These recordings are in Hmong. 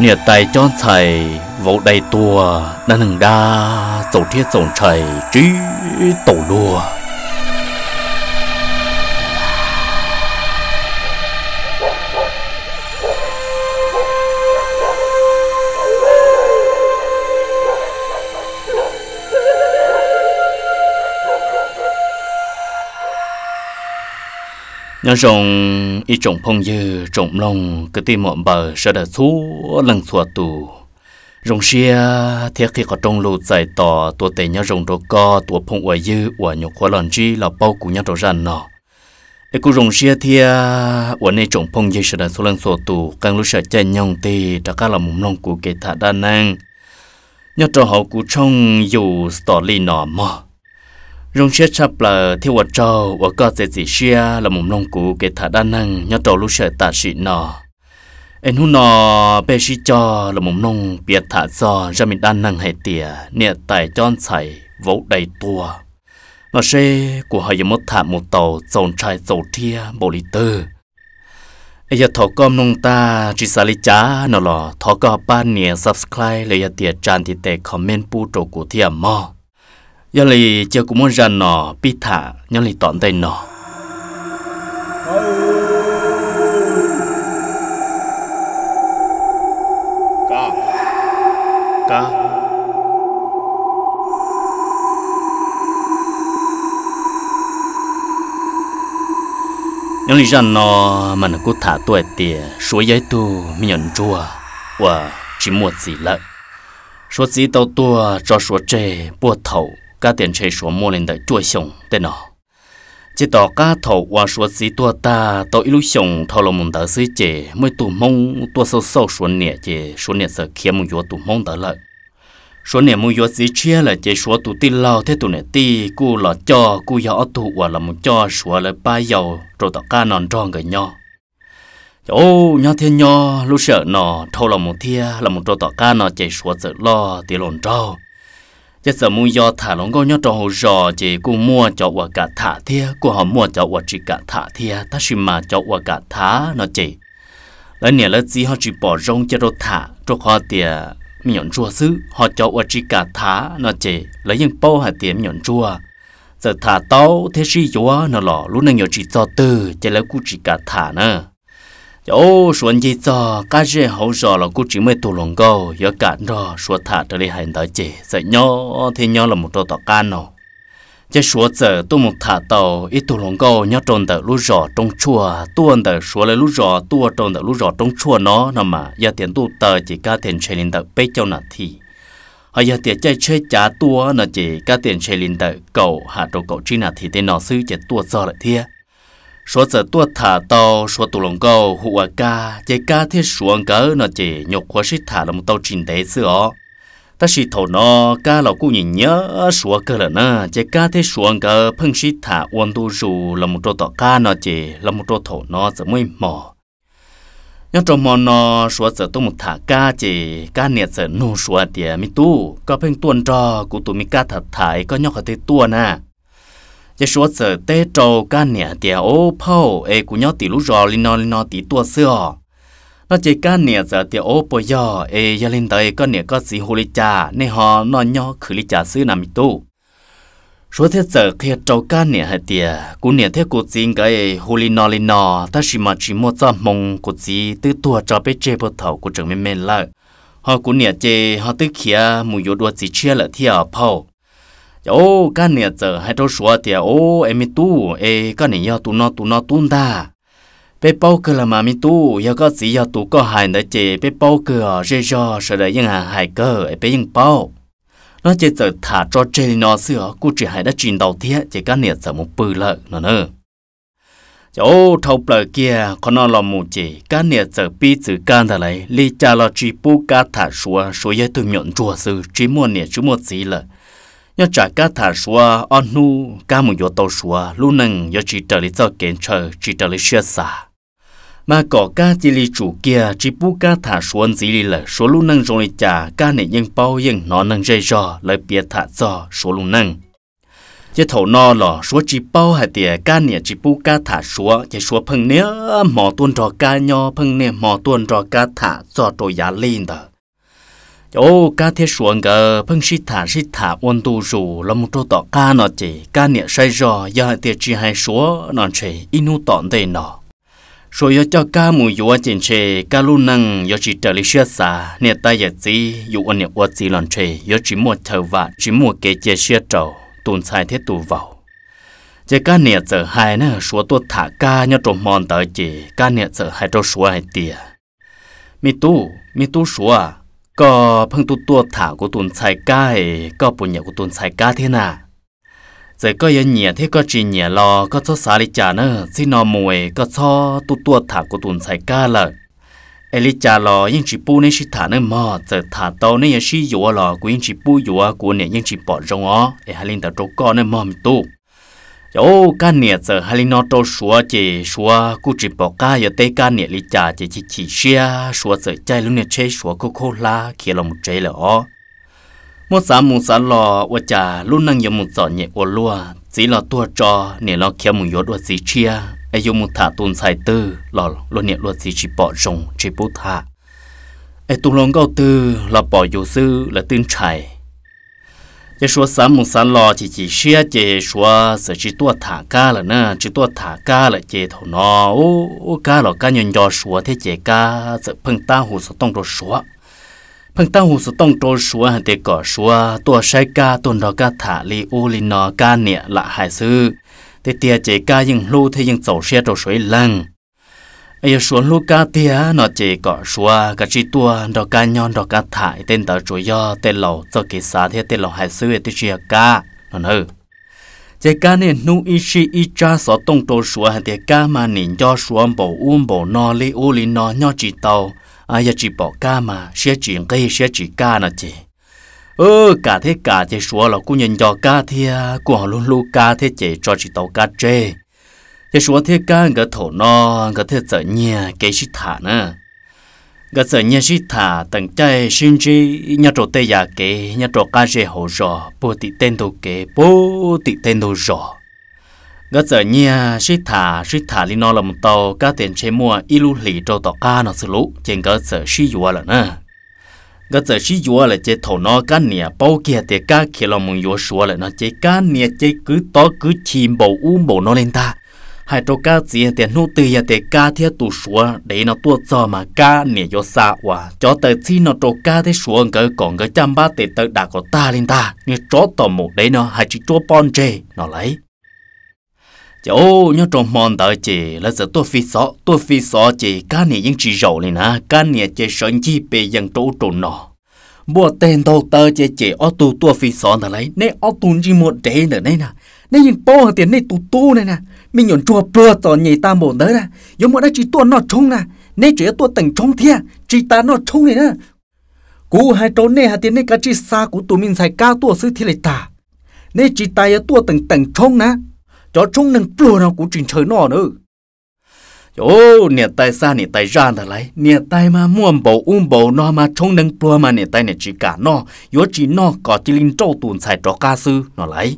Niam tais cob ntxhais vauv dai tuag, dab neeg dab txaus rhiab txaus ntshai tsis tau luag. Nyob zoo ib tsoom phooj ywg tsoom mloog kwv tij muam npawg sawv daws txhua leej txhua tus. Zoo siab thiab qhib qhov rooj lus txais tos tuav tes nyob zoo rau koj tus ua phooj ua ywg uas nyuam qhuav los ntsib los paub kuv nyob rau zaj no. Es kuj zoo siab thiab uas nej tsoom phooj ywg sawv daws txhua leej txhua tus qee lub sij hawm caij nyoog tig rov qab los mus mloog kuv kev tham dab neeg nyob rau hauv kuv tshooj yus story no mog. Zoo siab tshaj plaws thiab ua tsaug uas koj txiav txim siab los mus mloog kuv kev tham dab neeg nyob rau lub sij hawm tam sim no. Es hnub no peb sib cog los mus mloog piav tham txog zaj me dab neeg hais tias niam tais cob ntxhais vauv dai tuag no seb kuv ho yuav muab tham mus tau txaus ntshai txaus rhiab npaum li twg. Es yog thaum koj mloog tag tsis xav li cas no los thov koj pab nias subscribe los yog tias tsa ntiv tes comment pub rau kuv thiab mog. Yog li cia kuv muab zaj no pib tham nyob li tom ntej no. Nyob li zaj no mas nws kuj tham tuaj hais tias Suav yog ib tug me nyuam ntsuag uas tsis muaj txiv lawm. Suav txiv tau tuag tso Suav tseg puag thaum kab tias ntshe Suav muaj li ntawm cuaj xyoos tej no. Ces tom qab thaum uas Suav txiv tuag tag tau ib lub xyoos dhau los mus ntawd xwb ces muaj ib tug Hmoob tuaj xauj xauj Suav niam ces Suav niam txawm khiav mus yuav tus Hmoob ntawd lawm. Suav niam mus yuav txiv tshiab lawm ces Suav tus tij laug thiab tus niam tij kuj los coj kuj yog ob tug uas los mus coj Suav lawv pab yau rau tom qab no nrog nkawd nyob. Ces nyob thiab nyob lub sij hawm no dhau los mus thiab los mus rau tom qab no ces Suav txawm loj tiav hluas nraug. Ces txawm mus yos tham hluas nkauj nyob rau hauv zos ces kuj muaj cov uas kam tham thiab kuj ho muaj cov uas tsis kam tham thiab, tab sis mas cov uas kam tham no ces lawv niam lawv txiv ho tsis pom zoo cia rau tham rau qhov tias me nyuam ntsuag xwb, ho cov uas tsis kam tham no ces lawv yeej paub hais tias me nyuam ntsuag txawm tham tau thiab sib yuav no los lub neej yuav tsis txog twg ces lawv kuj tsis kam tham na. Ces Suav ncig txog qab zej hauv zos los kuj tsis muaj ib tug hluas nkauj yuav kam nrog Suav tham raws li hais ntawd ces txawm nyob thiab nyob los mus rau tom qab no. Ces Suav txawm tuaj mus tham tau ib tug hluas nkauj nyob rau ntawm lub zos Roob Tshuaj, tuaj ntawm Suav lawv lub zos tuaj rau ntawm lub zos Roob Tshuaj no no mas yog tias ntuj taw ces kab tias ntshe li ntawm peb caug nas this, ho yog tias caij tsheb cav tuaj no ces kab tias ntshe li ntawm kaum has rau kaum tsib nas this tej no xwb ces tuaj txog lawm thiab. Suav txawm tuaj tham tau Suav tus hluas nkauj hu ua Kab, ces Kab thiab Suav nkawd no ces nyuam qhuav sib tham los mus tau tsis ntev xwb os. Tab sis thaum no Kab los kuj nyiam nyiam Suav kawg lawm na, ces Kab thiab Suav nkawd pheej sib tham ua ntu zus los mus rau tom qab no ces los mus rau thaum no txawm muaj ib hmo. Nyob rau hmo no Suav txawm tuaj mus tham Kab ces Kab niam txawm nug Suav tias, Me tub, koj pheej tuaj nrog kuv tus me Kab tham tham es koj nyob qhov twg tuaj na? Ces Suav txawm teb rau Kab niam hais tias, Au phauj, es kuv nyob tim lub zos li no li no tid tuaj xwb os. No ces Kab niam txawm tias, Au puas yog? Es yog li ntawd koj niam koj txiv hu li cas, nej ho noj nyob khwv li cas xwb na me tub? Suav thiaj txawm qhia rau Kab niam hais tias, Kuv niam thiab kuv txiv nkawd hu li no li no, tab sis mas tsis muaj txoj hmoo, kuv txiv twb tuag tso peb tseg puag thaum kuv tseem me me lawm, ho kuv niam ces ho twb khiav mus yuav dua txiv tshiab lawm thiab os phauj. Ces Kab niam txawm hais rau Suav tias, Au, es me tub, es koj niam yog tus no tus no tub ntag. Peb paub kawg los mas me tub, yog koj txiv yog tus koj hais ntawd ces peb paub kawg os, zej zog sawv daws yeej hais kawg es peb yeej paub. No ces txawm tham tso tseg li no xwb os, kuj tsis hais dab tsi ntau thiab ces Kab niam txawm mus pw lawm no na. Ces dhau plaws kiag qhov no los mus ces Kab niam txawm pib txwv Kab ntag lauj, li cas los tsis pub Kab tham Suav, Suav yog ib tug me nyuam ntsuag xwb, tsis muaj niam tsis muaj txiv lawm. Nyob tsam Kab tham Suav ob hnub Kab mus yuav tau Suav, lub neej yuav tsis raws li txoj kev ntshaw, tsis raws li siab xav. Mas kom Kab cia li tsum kiag, tsis pub Kab tham Suav ntxiv li lawm, Suav lub neej zoo li cas Kab niam yeej paub yeej hnov neeg zej zog lawv piav tham txog Suav lub neej. Ces thaum no los Suav tsis paub hais tias Kab niam tsis pub Kab tham Suav, ces Suav pheej niaj hmo tuaj nrog Kab nyob, pheej niaj hmo tuaj nrog Kab tham txog rau yav lij ntawd. Ces Kab thiab Suav nkawd pheej sib tham sib tham ua ntu zus los mus rau tom qab no ces Kab niam saib zog yog hais tias tsis hais Suav no ntshe ib hnub tom ntej no Suav yuav coj Kab mus yuav ces ntshe Kab lub neej yuav tsis raws li siab xav, niam tais yawm txiv yus ua niam ua txiv los ntshe yuav tsis muaj chaw vam tsis muaj kev cia siab rau tus ntxhais thiab tus vauv. Ces Kab niam txawm hais na, Suav tuaj tham Kab nyob rau hmo ntawd ces Kab niam txawm hais rau Suav hais tias, Me tub, me tub Suav, koj pheej tuaj tuaj tham kuv tus ntxhais Kab es koj puas nyiam kuv tus ntxhais Kab thiab na? Txawm koj yuav nyiam thiab koj tsis nyiam los koj txhob xav li cas na, txij no mus es koj txhob tuaj tuaj tham kuv tus ntxhais Kab lawm. Es li cas los yeej tsis pub neb sib tham nawb mog, txawm tham tau neb yuav sib yuav los kuv yeej tsis pub yuav, kuv niam yeej tsis pom zoo os, es hais li ntawd rau koj nawb mog me tub. Ces Kab niam txawm hais li no rau Suav ces Suav kuj tsis pom qab yuav teb Kab niam li cas ces chim chim siab Suav txawm caij lub niag tsheb Suav khaub khaub hlab khiav los mus tsev lawm os. Muab xav mus xav los ua cas lub neej yuav mus txom nyem ua luaj, txiv los tuag tso, niam los khiav mus yuav dua txiv tshiab, es yuav mus tham tus ntxhais twg los luag niam luag txiv tsis pom zoo tsis pub tham, es tus hluas nkauj twg los pom yus xwb lawv twb ntshai. Ces Suav xav mus xav los chim chim siab ces Suav txawm tsis tuaj tham Kab lawm na, tsis tuaj tham Kab lawm ces thaum no, ub, Kab los Kab nco nco Suav thiab ces Kab txawm pheej tab hu xov tooj rau Suav. Pheej tab hu xov tooj rau Suav hais tias kom Suav tuaj saib Kab, tuaj nrog Kab tham li ub li no, Kab niam lam hais xwb. Tiag tiag ces Kab yeej hlub thiab yeej txaus siab rau Suav ib leeg. Yog Suav hlub Kab tiag no ces kom Suav kav tsij tuaj nrog Kab nyob nrog Kab tham, tej ntawd tsuas yog tej laus txoj kev xav thiab tej laus hais xwb twb tsis yog Kab no na. Ces Kab niaj hnub ib sij ib tsab xov tooj rau Suav hais tias Kab mas nim nco Suav npaum ub npaum no li ub li no nyob tsis tau, yog tsis pom Kab mas siab tsis nqig siab tsis kaj no ces, kam thiab kam ces Suav los kuj nco nco Kab thiab kuj ho hlub hlub Kab thiab ces tso tsis tau Kab tseg. Ces Suav thiab Kab nkawd thaum no nkawd thiaj txawm nyiag kev sib tham na. Nkawd txawm nyiag sib tham teem caij sib ntsib nyob rau tej yam kev nyob rau qab zej hauv zos puag tim tej ntug kev puag tim tej ntug zos. Nkawd txawm nyiag sib tham sib tham li no los mus tau Kab tias ntshe muaj ib lub hlis rau tom qab no xwb lauj ces nkawd txawm sib yuav lawm na. Nkawd txawm sib yuav lawm ces thaum no Kab niam paub kiag tias Kab khiav los mus yuav Suav lawm no ces Kab niam ces kwv tov kwv chim npaum ub npaum no li ntag. Hais rau Kab txiv tias hnub twg yog tias Kab thiab tus Suav dev no tuaj txog mas Kab niam yuav xa uas cov taw txhib no rau Kab thiab Suav nkawd kom nkawd caj npab tes taw dam kom tag li ntag. Niag tsov tom maum dev no hais tsis tsuab pob ntseg no lauj. Ces nyob rau hmo ntawd ces lawv txawm tuaj fi xov, tuaj fi xov ces Kab niam yeej tsis zaum li na, Kab niam ces sawv ncig pes yees rau ub rau no. Npuaj teg ntaug taw ces cem ob tug tuaj fi xov ntawd lauj, neb ob tug ntsej muag dev ntawm neb na, neb yeej paub hais tias nej tus tub ne na, me nyuam ntsuag pluag txom nyem tag npaum ntawd na, yuav muaj dab tsi tuaj noj tshoob na, neb tseem yuav tuaj teem tshoob thiab, tsis tas noj tshoob li na. Kuv hais rau nej hais tias nej kav tsij xa kuv tus me ntxhais Kab tuaj xwb thiaj li tag. Nej tsis tas yuav tuaj teem teem tshoob na. Cov tshoob neeg pluag no kuv tsis ntshaw noj na. Niam tais xa niam tais zaj ntawd lauj, niam tais mas muaj npaum ub npaum no mas tshoob neeg pluag mas niam tais niam tsis kam noj, yuav tsis noj kom cia li nrauj tus ntxhais rov qab xwb no lauj.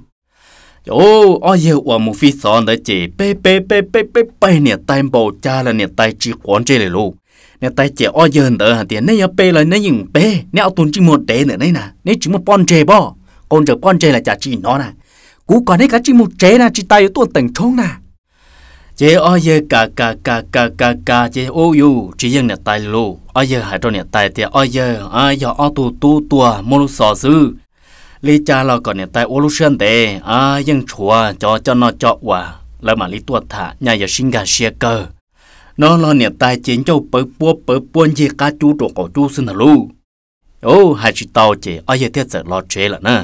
Ob yawg uas mus fi xov ntawd ces peb peb peb peb peb peg niam tais npaum cas los niam tais tsis quav ntsej li lauj. Niam tais cem ob yawg ntawd hais tias neb yuav pe los neb yeej peb, neb ob tug ntsej muag dev ntawm neb na, neb tsis muaj pob ntseg pob, qau ntsaws pob ntseg los cas tsis hnov na. Kuv kom neb kav tsij mus tsev na, tsis tas yuav tuaj teem tshoob na. Ces ob yawg kam kam kam kam kam kam ces ub yus tsis yeej niam tais li lauj. Ob yawg hais rau niam tais tias ob yawg, yog ob tug tub tuag muab lub xov xwb. Li cas los kom niam tais ua lub siab ntev, yeej tshuav cov coj noj coj ua, lawv mam li tuaj tham nyaj yuav sib nkag siab kawg. No los niam tais ces ncauj pawv puab pawv puab ncig qab cub rau qaum cub xwb ntag lauj. Hais tsis tau ces ob yawg thiaj txawm los tsev lawm na.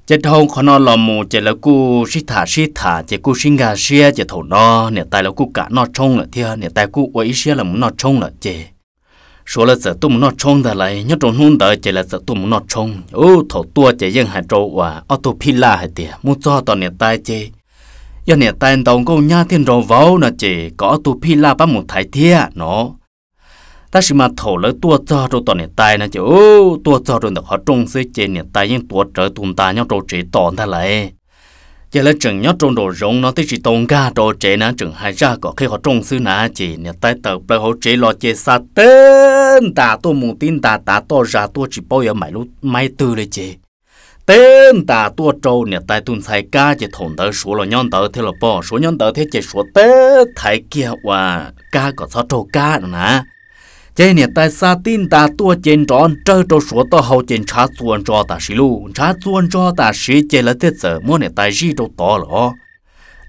Ces dhau qhov no los mus ces lawv kuj sib tham sib tham ces kuj sib nkag siab ces thaum no niam tais lawv kuj kam noj tshoob lawm thiab niam tais kuj ua ib siab los mus noj tshoob lawm ces Suav lawv txawm tuaj mus noj tshoob ntag lauj. Nyob rau hnub ntawd ces lawv txawm tuaj mus noj tshoob. Ub, thaum tuaj ces yeej hais rau uas ob tug phij laj hais tias mus txog tom niam tais ces yog niam tais ntaus nkauj nyab thiaj nrog vauv no ces kom ob tug phij laj pab mus thaiv thiab no. Tab sis mas thaum lawv tuaj txog rau tom niam tais no ces ub, tuaj txog rau ntawm qhov rooj xwb ces niam tais yeej tuav rawv tus ntas nyob rau tsev tos ntag lauj. Ces lawv tseem nyob rau nraum zoov no twb tsis tau nkag rau tsev na, tseem hais zaj kom qhib qhov rooj xwb na, ces niam tais tawm plaws hauv tsev los ces xa tib ntas tuaj mus tib ntas tav toj zag tuaj tsis paub yuav maim lub maib twg li ces tib ntas tuaj rau niam tais tus ntxhais Kab. Ces thaum ntawd Suav los nyob ntawd thiab los pom Suav nyob ntawd thiab ces Suav tib thaiv kiag uas Kab kom txhob raug Kab no na. Ces niam tais xa tib ntas tuaj ces nrov nrawg rau Suav taub hau ces ntshav txuas ntso tam sim, lub ntshav txuas ntso tam sim ces lawv thiaj txawm muab niam tais zij rau tod lawm.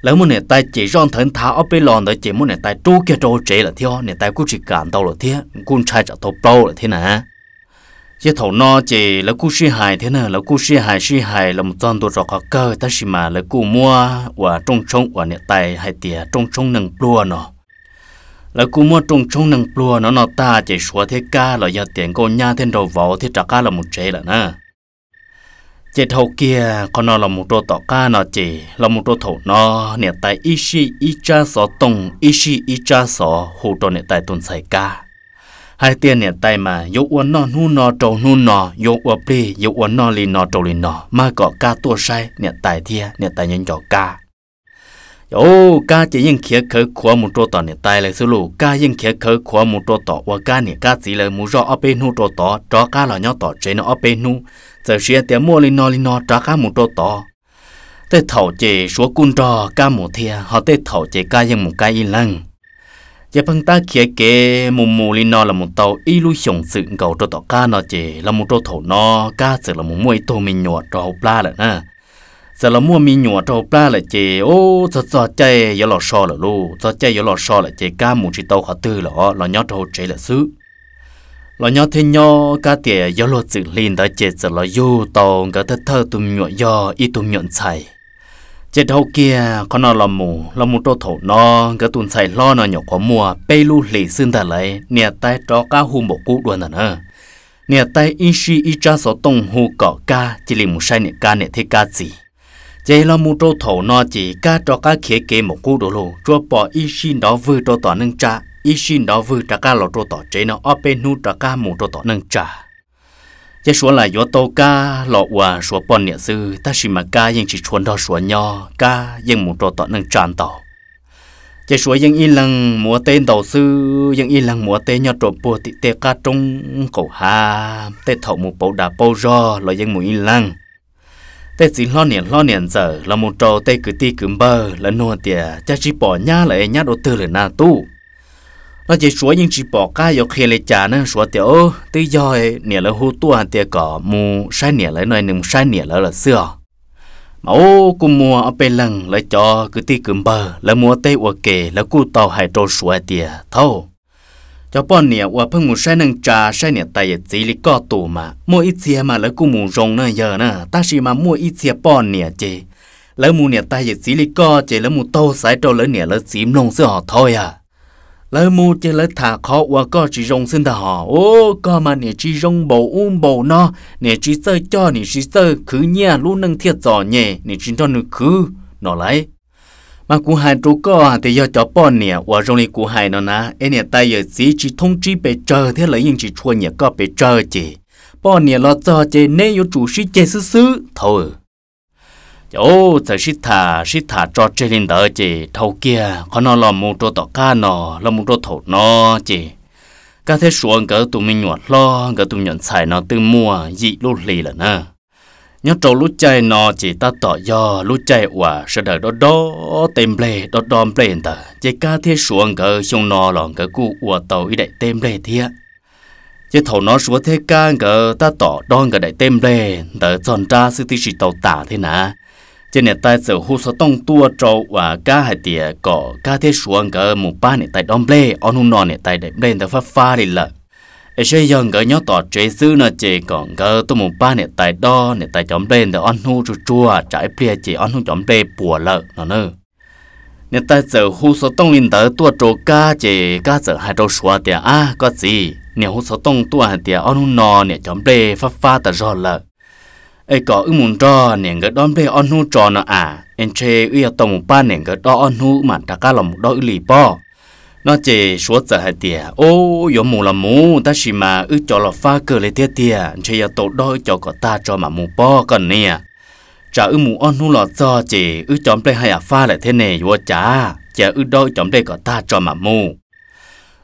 Lawv muab niam tais ces zoj nthawv nthav ob peb los ntawd ces muab niam tais rub kiag rau hauv tsev lawm thiab, niam tais kuj tsis kam ntau lawm thiab, kuj ntshai tsam tau plaub lawm thiab na. Ces thaum no ces lawv kuj sib hais thiab na, lawv kuj sib hais sib hais los txog ntua rau qhov kawg tab sis mas lawv kuj muab uas rooj tshoob uas niam tais hais tias rooj tshoob neeg pluag no, lawv kuj muab rooj tshoob neeg pluag no noj tag ces Suav thiab Kab los yog tias nkauj nyab thiab nraug vauv thiaj rov qab los mus tsev lawm na. Ces dhau kiag qhov no los mus rau tom qab no ces los mus rau thaum no, niam tais ib sij ib tsab xov tooj ib sij ib tsab xov hu rau niam tais tus ntxhais Kab, hais tias niam tais mas yuav ua noj hnub no rau hnub no, yuav ua plig yuav ua noj li no rau li no, mas kom Kab tuaj saib niam tais thiab niam tais nyob nco Kab. Ces Kab ces yeej khiav khawv khuav mus rau tom niam tais lawv xwb lauj, Kab yeej khiav khawv khuav mus rau tom uas Kab niam Kab txiv lawv mus zoj ob peb hnub rau tod, rov qab los nyob tom tsev no ob peb hnub, txawm siv tias muaj li no li no rov qab mus rau tod. Tej thaum ces Suav kuj nrog Kab mus thiab, ho tej thaum ces Kab yeej mus Kab ib leeg. Ces pheej tab khiav kev mus mus li no los mus tau ib lub xyoos txwm nkaus rau tom qab no ces los mus rau thaum no Kab txawm los mus muaj ib tug me nyuam rau hauv plab lawm na. Txawm los muaj me nyuam rau hauv plab lawm ces ub txog txog caij yuav los so lawm lauj, txog caij yuav los so lawm ces Kab mus tsis tau qhov twg lawm, los nyob rau hauv tsev lawm xwb. Los nyob thiab nyob Kab tias yuav luag txwm hli ntawd ces txawm los yug tau nkawd thawj thawj tus me nyuam yog ib tug me nyuam ntxhais. Ces dhau kiag qhov no los mus los mus rau thaum no, nkawd tus ntxhais hlob no nyuam qhuav muaj peb lub hlis xwb ntag lauj, niam tais rov qab hu npaum qub dua ntag na. Niam tais ib sij ib tsab xov tooj hu kom Kab cia li mus saib niam Kab niam thiab Kab txiv. Ces los mus rau thaum no ces Kab rov qab khiav kev npaum qub dua lauj, tsuas pom ib sij nrov vwg rau tom neej tsa, ib sij nrov vwg rov qab los rau tom tsev no ob peb hnub rov qab mus rau tom neej tsa. Ces Suav lam yuav tau Kab los ua Suav poj niam xwb, tab sis mas Kab yeej tsis tshua nrog Suav nyob, Kab yeej mus rau tom neej tsa ntau. Ces Suav yeej ib leeg mus ua teb ntau xwb, yeej ib leeg mus ua teb nyob rau puag tim tej qab roob qaum hav, tej thaum mus pauv dag pauv zog los yeej mus ib leeg. Tej txiv hlob niam hlob niam ntxawm los mus rau tej kwv tij kwv npawg lawv nug tias cas tsis pom nyab lawm, nyab dua twg lawm na tub? No ces Suav yeej tsis pom qab yuav qhia li cas na, Suav tias twb yog niam lawv hu tuaj hais tias kom mus saib niam lawv no, nws mus saib niam lawv lawm xwb os. Mas ub kuj muaj ob peb leeg lawv cov kwv tij kwv npawg lawv mus ua teb ua ke lawv kuj tau hais rau Suav hais tias thaub, cov poj niam uas pheej mus saib neej tsa saib niam tais yawm txiv li koj tus mas muaj ib txhia mas lawv kuj mus zoo na yawg na, tab sis mas muaj ib txhia poj niam ces lawv mus niam tais yawm txiv li koj ces lawv mus taug xaiv rau lawv niam lawv txiv mloog xwb hos thaub yawg. Lawv mus ces lawv tham qhov uas koj tsis zoo xwb ntag hos. Ub, koj mas niam tsis zoo npaum ub npaum no, niam tsis txawj coj, niam tsis txawj khwv nyiaj, lub neej thiaj txom nyem, niam tsis nrog nws khwv no lauj. Mas kuv hais rau koj hais tias yog cov poj niam uas zoo li kuv hais no na, es niam tais yawm txiv tsis thoob tsib pes tsawg thiab lawv yeej tsis tshua nyiam koj pes tsawg ces poj niam los txog ces neb yuav tsum sib ceg xwb xwb thaub. Ces txawm sib tham sib tham tso tseg li ntawd ces dhau kiag qhov no los mus rau tom qab no, los mus rau thaum no ces Kab thiab Suav nkawd tus me nyuam hlob, nkawd tus me nyuam ntxhais no twb muaj yim lub hli lawm na. Nyob rau lub caij no ces tab tom yog lub caij uas sawv daws dob dob teb nplej, dob dob nplej ntawd ces Kab thiab Suav nkawd xyoo no los nkawd kuj ua tau ib daim teb nplej thiab. Ces thaum no Suav thiab Kab nkawd tab tom dob nkawd daim teb nplej ntawd txog nrab xwb twb tsis tau tas thiab na. Ces niam tais txawm hu xov tooj tuaj rau uas Kab hais tias kom Kab thiab Suav nkawd mus pab niam tais dob nplej, ob hnub no niam tais daim nplej ntawd fab fab li lawm. Es saib yog nkawd nyob tom tsev xwb no ces kom nkawd tuaj mus pab niam tais dob niam tais cov nplej ntawd ob hnub tsuag tsuag, tsam ib pliag ces ob hnub cov nplej puas lawm no na. Niam tais txawm hu xov tooj li ntawd tuaj rau Kab ces Kab txawm hais rau Suav tias, Ab koj txiv, niam hu xov tooj tuaj hais tias ob hnub no niam cov nplej fab fab tas zog lawm, es kom wb mus nrog niam nkawd dob nplej ob hnub tso no as, es ntshe wb yuav tau mus pab niam nkawd dob ob hnub mam rov qab los mus dob wb li pob. No ces Suav txawm hais tias, Ub, yuav mus los mus, tab sis mas wb cov los fab kawg li thiab tiag, ntshe yuav tau dob wb cov kom tag tso mam mus pob koj niam. tsam wb mus ob hnub los txog ces wb cov nplej haj yam fab lawm thiab ne, yuav ua cas? Cia wb dob wb cov nplej kom tag tso mam mus.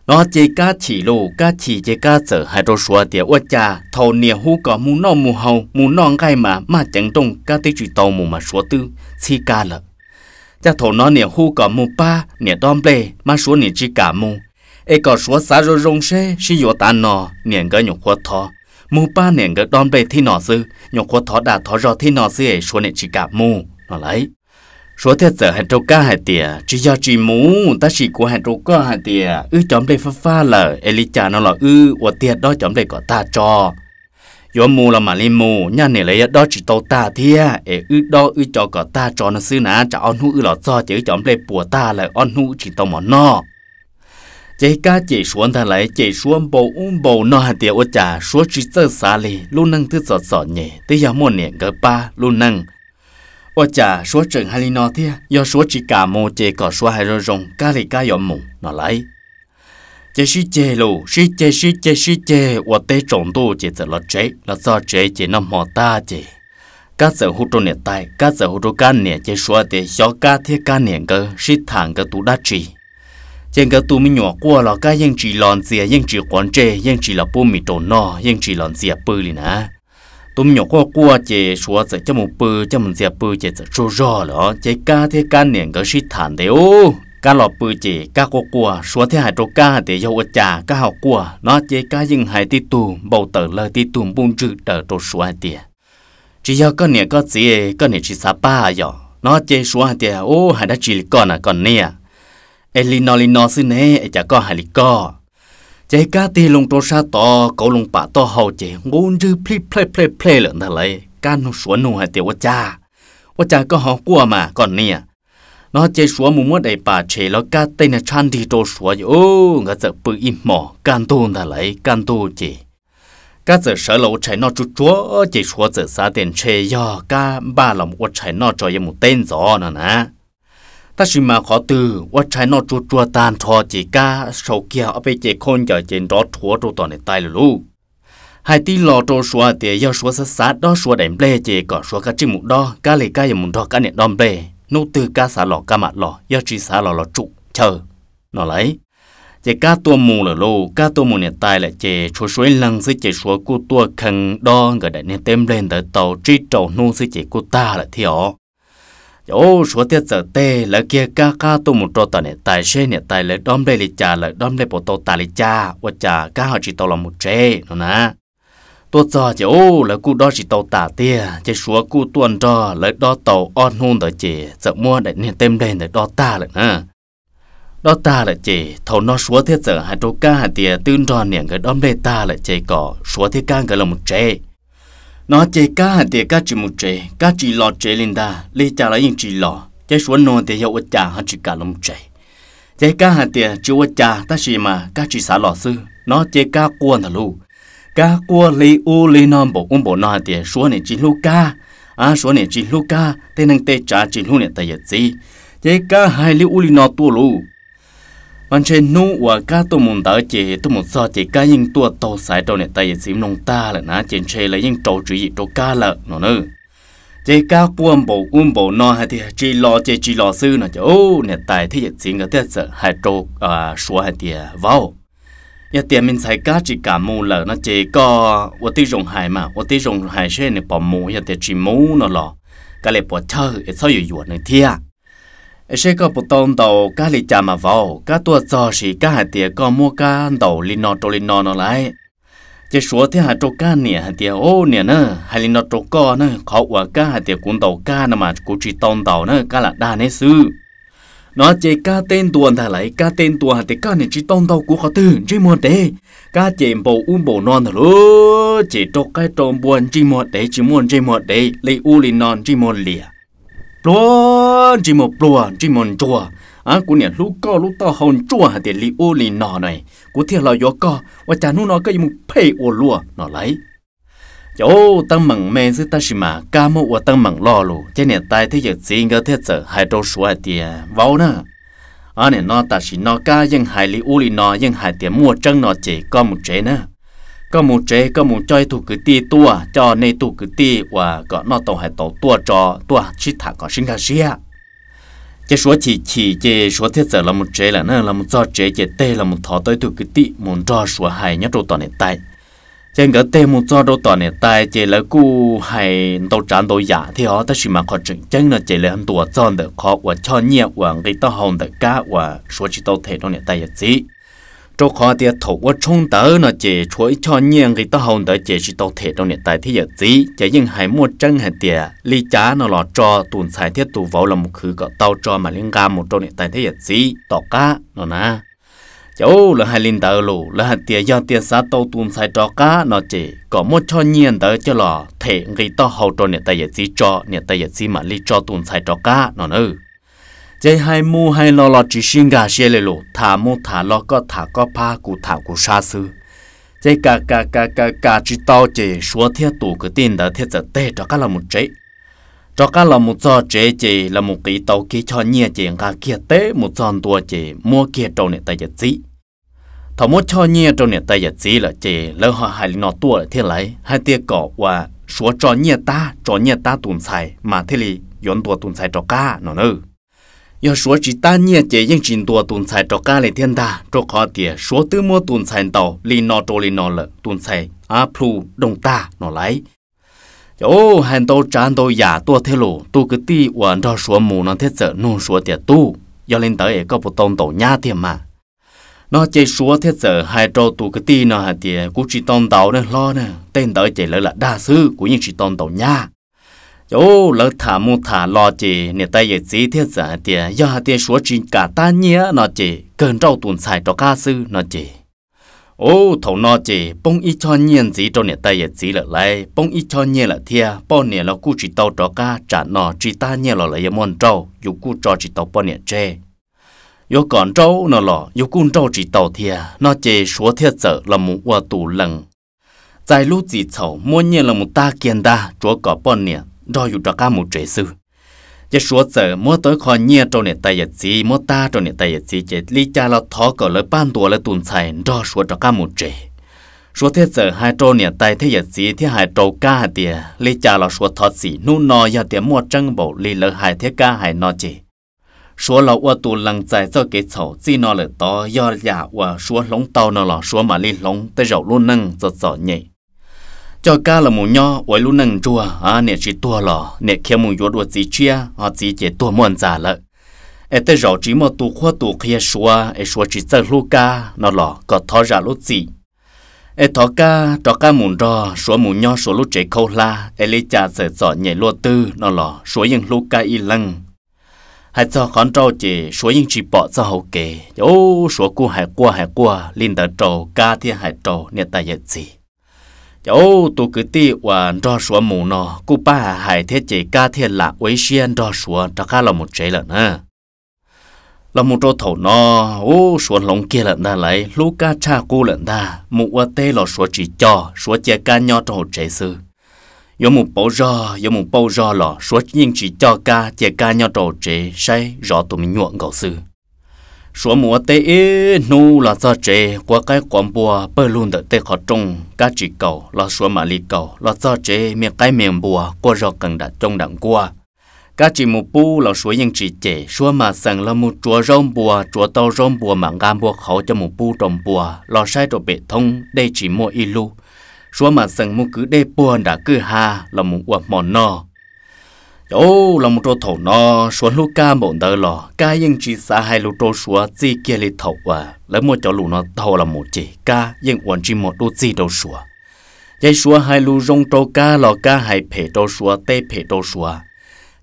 No ces Kab chim lauj, Kab chim ces Kab txawm hais rau Suav tias, ua cas thaum niam hu kom mus noj mus haus mus noj nqaij mas maj ceev nrooj Kab twb tsis tau mus mas Suav twb txhib Kab lawm. Cas thaum no niam hu kom mus pab niam dob nplej mas Suav niam tsis kam mus. Es kom Suav xav zoo zoo seb sib yuav tav no niam nkawd nyuam qhuav thov mus pab niam nkawd dob nplej thib no xwb, nyuam qhuav thov dag thov zog thib no xwb es Suav niam tsis kam mus no lauj. Suav thiaj txawm hais rau Kab hais tias, tsis yog tsis mus, tab sis kuv hais rau koj hais tias wb cov nplej fab fab lawm es li cas no los wb ua tiag dob cov nplej kom tag tso. Yuav mus los mam li mus, nyaj niam lawv yuav dob tsis tau tag thiab es wb dob wb cov kom tag tso no xwb na, tsam ob hnub wb los txog ces wb cov nplej puas tag lawm, ob hnub wb tsis tau mov noj. Ces Kab cem Suav ntag lauj, cem Suav npaum ub npaum no hais tias ua cas Suav tsis txawj xav li, lub neej twb txom txom nyem twb yog muaj niam nkawd pab lub neej. Ua cas Suav tseem hais li no thiab? Yog Suav tsis kam mus ces kom Suav hais zoo zoo, Kab li Kab yuav mus no lauj. Ces sib ceg lauj, sib ceg sib ceg sib ceg ua teb tsaus ntuj ces txawm los tsev. Los txog tsev ces noj hmo tag ces Kab txawm hu rau niam tais, Kab txawm hu rau Kab niam ces Suav tias xyov Kab thiab Kab niam nkawd sib tham nkawd tus dab tsi. Ces nkawd tus me nyuam quaj los Kab yeej tsis los ntxias, yeej tsis quav ntsej, yeej tsis los pub mis rau noj, yeej tsis los ntxias pw li na. Tus me nyuam quaj quaj ces Suav txawm coj mus pw, coj mus ntxias pw ces txawm tsaug zog lawm os. Ces Kab thiab Kab niam nkawd sib tham ntev ub, Kab los pw ces Kab quaj quaj, Suav thiaj hais rau Kab hais tias yog ua cas Kab ho quaj no ces Kab yeej hais tib tug npau taws lawg tib tug npuj ntswg daws rau Suav hais tias, tsis yog koj niam koj txiv, koj niam tsis xav pab yom no ces Suav hais tias, ub, hais dab tsi li koj na koj niam, es li no li no xwb ne es cas koj hais li koj? Ces Kab tig loo rau sab tod kauv loo pam taub hau ces nqus ntswg plij plej plej plej lawm ntag lauj. Kab nug Suav nug hais tias ua cas, ua cas koj ho quaj mas koj niam? No ces Suav mus muab daim pam tshem los Kab tej niag tshab nrig rau Suav ces ub, nkawd txawm pw ib hmos kaj ntug ntag lauj, kaj ntug ces Kab txawm sawv los ua tshais noj tsuag tsuag ces Suav txawm xav tias ntshe yog Kab npaj los ua tshais noj tso yuav mus teb ntxov no na. Tab sis mas qhov twg ua tshais noj tsuag tsuag tag nrho ces Kab sau kiag ob peb cev khaub ncaws ces nrov rhuav rau tom niam tais lawm lauj. Hais tib lo rau Suav hais tias yog Suav xav xav dob Suav daim nplej ces kom Suav kav tsij mus dob, Kab li Kab yuav mus nrog Kab niam dob nplej, hnub twg Kab xav los Kab mam los, yog tsis xav los los tsum chaw no lauj. Ces Kab tuaj mus lawm lauj, Kab tuaj mus niam tais lawm ces tshuav Suav ib leeg xwb ces Suav kuj tuaj kheev dob nkawd daim niag teb nplej ntawd tau tsib rau hnub xwb ces kuj tag lawm thiab os. Ces Suav thiaj txawm teg lawv kiag Kab qab tuaj mus rau tom niam tais seb niam tais lawv dob nplej li cas, lawv dob nplej puas tau tas li cas ua cas Kab ho tsis tau los mus tsev no na. Tuaj txog ces ub, lawv kuj dob tsis tau tas tiag ces Suav kuj tuaj nrog lawv dob tau ob hnub ntawd ces txawm muab daim niag teb nplej ntawd dob tag lawm na. Dob tag lawm ces thaum no Suav thiaj txawm hais rau Kab hais tias twb nrog niam nkawd dob nplej tag lawm ces kom Suav thiab Kab nkawd los mus tsev. No ces Kab hais tias Kab tsis mus tsev, Kab tsis los tsev li ntag, li cas los yeej tsis los. Ces Suav nug tias yog ua cas ho tsis kam los mus tsev. Ces Kab hais tias tsis ua cas tab sis mas Kab tsis xav los xwb. No ces Kab quaj ntag lauj. Kab quaj li ub li no npaum ub npaum no hais tias Suav niam tsis hlub Kab, Suav niam tsis hlub Kab, tej neeg tej tsav tsis hlub niam tais yawm txiv. Ces Kab hais li ub li no tuaj lauj. Mas ntshe hnub uas Kab tuaj mus ntawd ces tuaj mus txog ces Kab yeej tuaj taug xaiv rau niam tais yawm txiv mloog tag lawm na ces ntshe lawv yeej rau tswv yim rau Kab lawm no na. Ces Kab quaj npaum ub npaum no hais tias tsis los ces tsis los xwb no ces niam tais thiab yawm txiv nkawd thiaj txawm hais rau Suav hais tias vauv, yog tias me ntxhais Kab tsis kam mus lawm no ces koj ua tib zoo hais mas, ua tib zoo hais seb nws puas mus, yog tias tsis mus no los Kab li puas chawj es txhob yuam yuam nws thiab. Es seb koj puas tau ntaus Kab li cas mas vauv, Kab tuaj txog sis Kab hais tias koj muab Kab ntaus li no rau li no no lauj. Ces Suav thiaj hais rau Kab niam hais tias o niam na, hais li no rau koj na, qhov uas Kab hais tias kuv ntaus Kab no mas kuv tsis tau ntaus na, Kab lam dag neb xwb. No ces Kab teb ntua ntag lauj, Kab teb ntua hais tias koj niam tsis tau ntaus kuv qhov twg, ntsej muag dev. Kab ces npaum ub npaum no ntag lauj, ces rau qaib rau npua ntsej muag dev tsis muaj ntsej muag dev li ub li no ntsej muag liam. Pluag ntsej muag pluag ntsej muag ntsuag, kuv niam hlub koj lub taub hau ntsuaj hais tias li ub li no no, kuv thiaj los yuav koj, ua cas hnub no koj yuav mus phem ua luaj no lauj. Ces teeb meem me xwb tab sis mas Kab muab ua teeb meem loj lus ces niam tais thiab yawm txiv nkawd thiaj txawm hais rau Suav hais tias vauv na, nim no tam sim no Kab yeej hais li ub li no yeej hais tias muaj tseeb no ces koj mus tsev na. Koj mus tsev koj mus coj ib tug kwv tij tuaj, coj nej tug kwv tij uas kom noj tau hais tau tuaj tso, tuaj sib tham kom sib nkag siab. Ces Suav chim chim ces Suav thiaj txawm los mus tsev lawm na. Los mus txog tsev ces tej los mus thov tau ib tug kwv tij mus nrog Suav hais nyob rau tom niam tais. Ces nkawd tej mus txog rau tom niam tais ces lawv kuj hais ntau tsav ntau yam thiab os, tab sis mas qhov tseem ceeb no ces lawv ntuas txog ntawm qhov uas choj nyiaj uas nqi taub hau ntawm kab uas Suav tsis tau them rau niam tais yawm txiv. Rau qhov tias thaum ua tshoob ntawd no ces tshuav ib choj nyiaj nqi taub hau ntawd ces tsis tau them rau niam tais thiab yawm txiv, ces yeej hais muaj tseeb hais tias li cas no los tso tus ntxhais thiab tus vauv los mus khwv kom tau tso mam li nqa mus rau niam tais thiab yawm txiv tom qab no na. Ces lawv hais li ntawd los lawv hais tias yog tias xav tau tus ntxhais rov qab no ces kom muab choj nyiaj ntawd coj los them nqi taub hau rau niam tais yawm txiv tso, niam tais yawm txiv mam li tso tus ntxhais rov qab no na. Ces hais mus hais los los tsis sib nkag siab li lus, tham mus tham los koj tham koj phab kuv tham kuv sab xwb. Ces kam kam kam kam kam tsis tau ces Suav thiab tus kwv tij ntawd thiaj txawm teg rov qab los mus tsev. Rov qab los mus txog tsev ces los mus qiv tau kiag choj nyiaj ces nqa kiag teb mus txog ntua ces muab kiag rau niam tais yawm txiv. Thaum muab choj nyiaj rau niam tais yawm txiv lawm ces lawv ho hais li no tuaj lawm thiab lais hais tias kom uas Suav tso nyiaj tab, tso nyiaj tab tus ntxhais mas thiaj li yuav ntuas tus ntxhais rov qab no na. Yog Suav tsis tab nyiaj ces yeej tsis ntuas tus ntxhais rov qab li thiab ntag, rau qhov tias Suav twb muab tus ntxhais ntaus li no rau li no lawm, tus ntxhais ab plhu dooj tag no lais. Ces hais ntau tsav ntau yam tuaj thiab los tus kwv tij uas nrog Suav mus no thiaj txawm nug Suav tias tub, yog li ntawd es koj puas tau ntaus nyab tiag mas? No ces Suav thiaj txawm hais rau tus kwv tij no hais tias kuv tsis tau ntaus ne hlob ne, tej ntawd ces lawv lam dag xwb, kuv yeej tsis tau ntaus nyab. Ces lawv tham mus tham los ces niam tais yawm txiv thiaj txawm hais tias yog hais tias Suav tsis kam tab nyiaj no ces kawg nrauj tus ntxhais rov qab xwb no ces. Ub, thaum no ces poob ib choj nyiaj ntxiv rau niam tais yawm txiv lawm lais, poob ib choj nyiaj lawm thiab, poj niam los kuj tsis tau rov qab, tsam no tsis tab nyiaj los lawv yuav muab nrauj, yus kuj tso tsis tau poj niam tseg. Yuav kom nrauj no los yus kuj nrauj tsis tau thiab no ces Suav thiaj txawm los mus ua tus lees txais lub txim txhaum muab nyiaj los mus tab kiag ntag, tsuav kom poj niam nrog yus rov qab mus tsev xwb. Ces Suav txawm muab tau ib qho nyiaj rau niam tais yawm txiv, muab tab rau niam tais yawm txiv ces li cas los thov kom lawv pab ntuas lawv tus ntxhais nrog Suav rov qab mus tsev. Suav thiaj txawm hais rau niam tais thiab yawm txiv thiab hais rau Kab hais tias li cas los Suav thov txim, hnub no yog tias muaj tseeb npaum li lawv hais thiab Kab hais no ces Suav los ua tus lees txais txoj kev txhaum, txij no lawm tod yog yam uas Suav hloov tau no los Suav mam li hloov, tej zaum lub neej txom txom nyem. Coj Kab los mus nyob ua ib lub neej ntsuag, niam tsis tuag los niam khiav mus yuav dua txiv tshiab, ho txiv ces tuag muaj ntxa lawm. Es tej zaum tsis muaj tus qhuab tus qhia Suav es Suav tsis txawj hlub Kab no los kom thov zam lub txim. Es thov Kab rov qab mus nrog Suav mus nyob Suav lub tsev khaub hlab, es li cas txawm txom nyem luaj twg no los Suav yeej hlub Kab ib leeg. Hais txog qhov nrauj ces Suav yeej tsis pom txoj hauv kev, ces ub, Suav kuj hais quaj hais quaj li ntawd rau Kab thiab hais rau niam tais yawm txiv. Ces ub, tus kwv tij uas nrog Suav mus no kuj pab hais hais thiab ces Kab thiaj lam ua ib siab nrog Suav rov qab los mus tsev lawm na. Los mus rau thaum no, ub, Suav hloov kiag lawm ntag lauj, hlub Kab tshaj qub lawm ntag, mus ua teb los Suav tsis coj, Suav cia Kab nyob rau hauv tsev xwb. Yuav mus pauv zog, yuav mus pauj zog los Suav yeej tsis coj Kab, cia Kab nyob rau hauv tsev saib zov tus me nyuam nkaus xwb. Suav mus ua teb ib hnub los txog tsev quav qaib quav npua pawg lug ntawm tej qhov rooj, Kab tsis kaus los Suav mam li kaus, los txog tsev me qaib me npua quaj zog qees nram coob nram nkuaj. Kab tsis mus pub los Suav yeej tsis cem, Suav mas xeem los mus tsuav zaub npua, tsuav tau zaub npua mam nqa npua qhauv coj mus pub rau npua, los saib rau pem thoob dej tsis muaj ib lub. Suav mas xeem mus kwv dej puag nram kwj ha los mus ua hmo noj. Ces los mus rau thaum no, Suav hlub Kab npaum ntawd los Kab yeej tsis xav hais lus rau Suav, txij kiag li thaum uas lawv muaj cov lus no tau los mus ces Kab yeej ua ntsej muag dub txig rau Suav. Ces Suav hais lus zoo rau Kab los Kab hais phem rau Suav, teb phem rau Suav,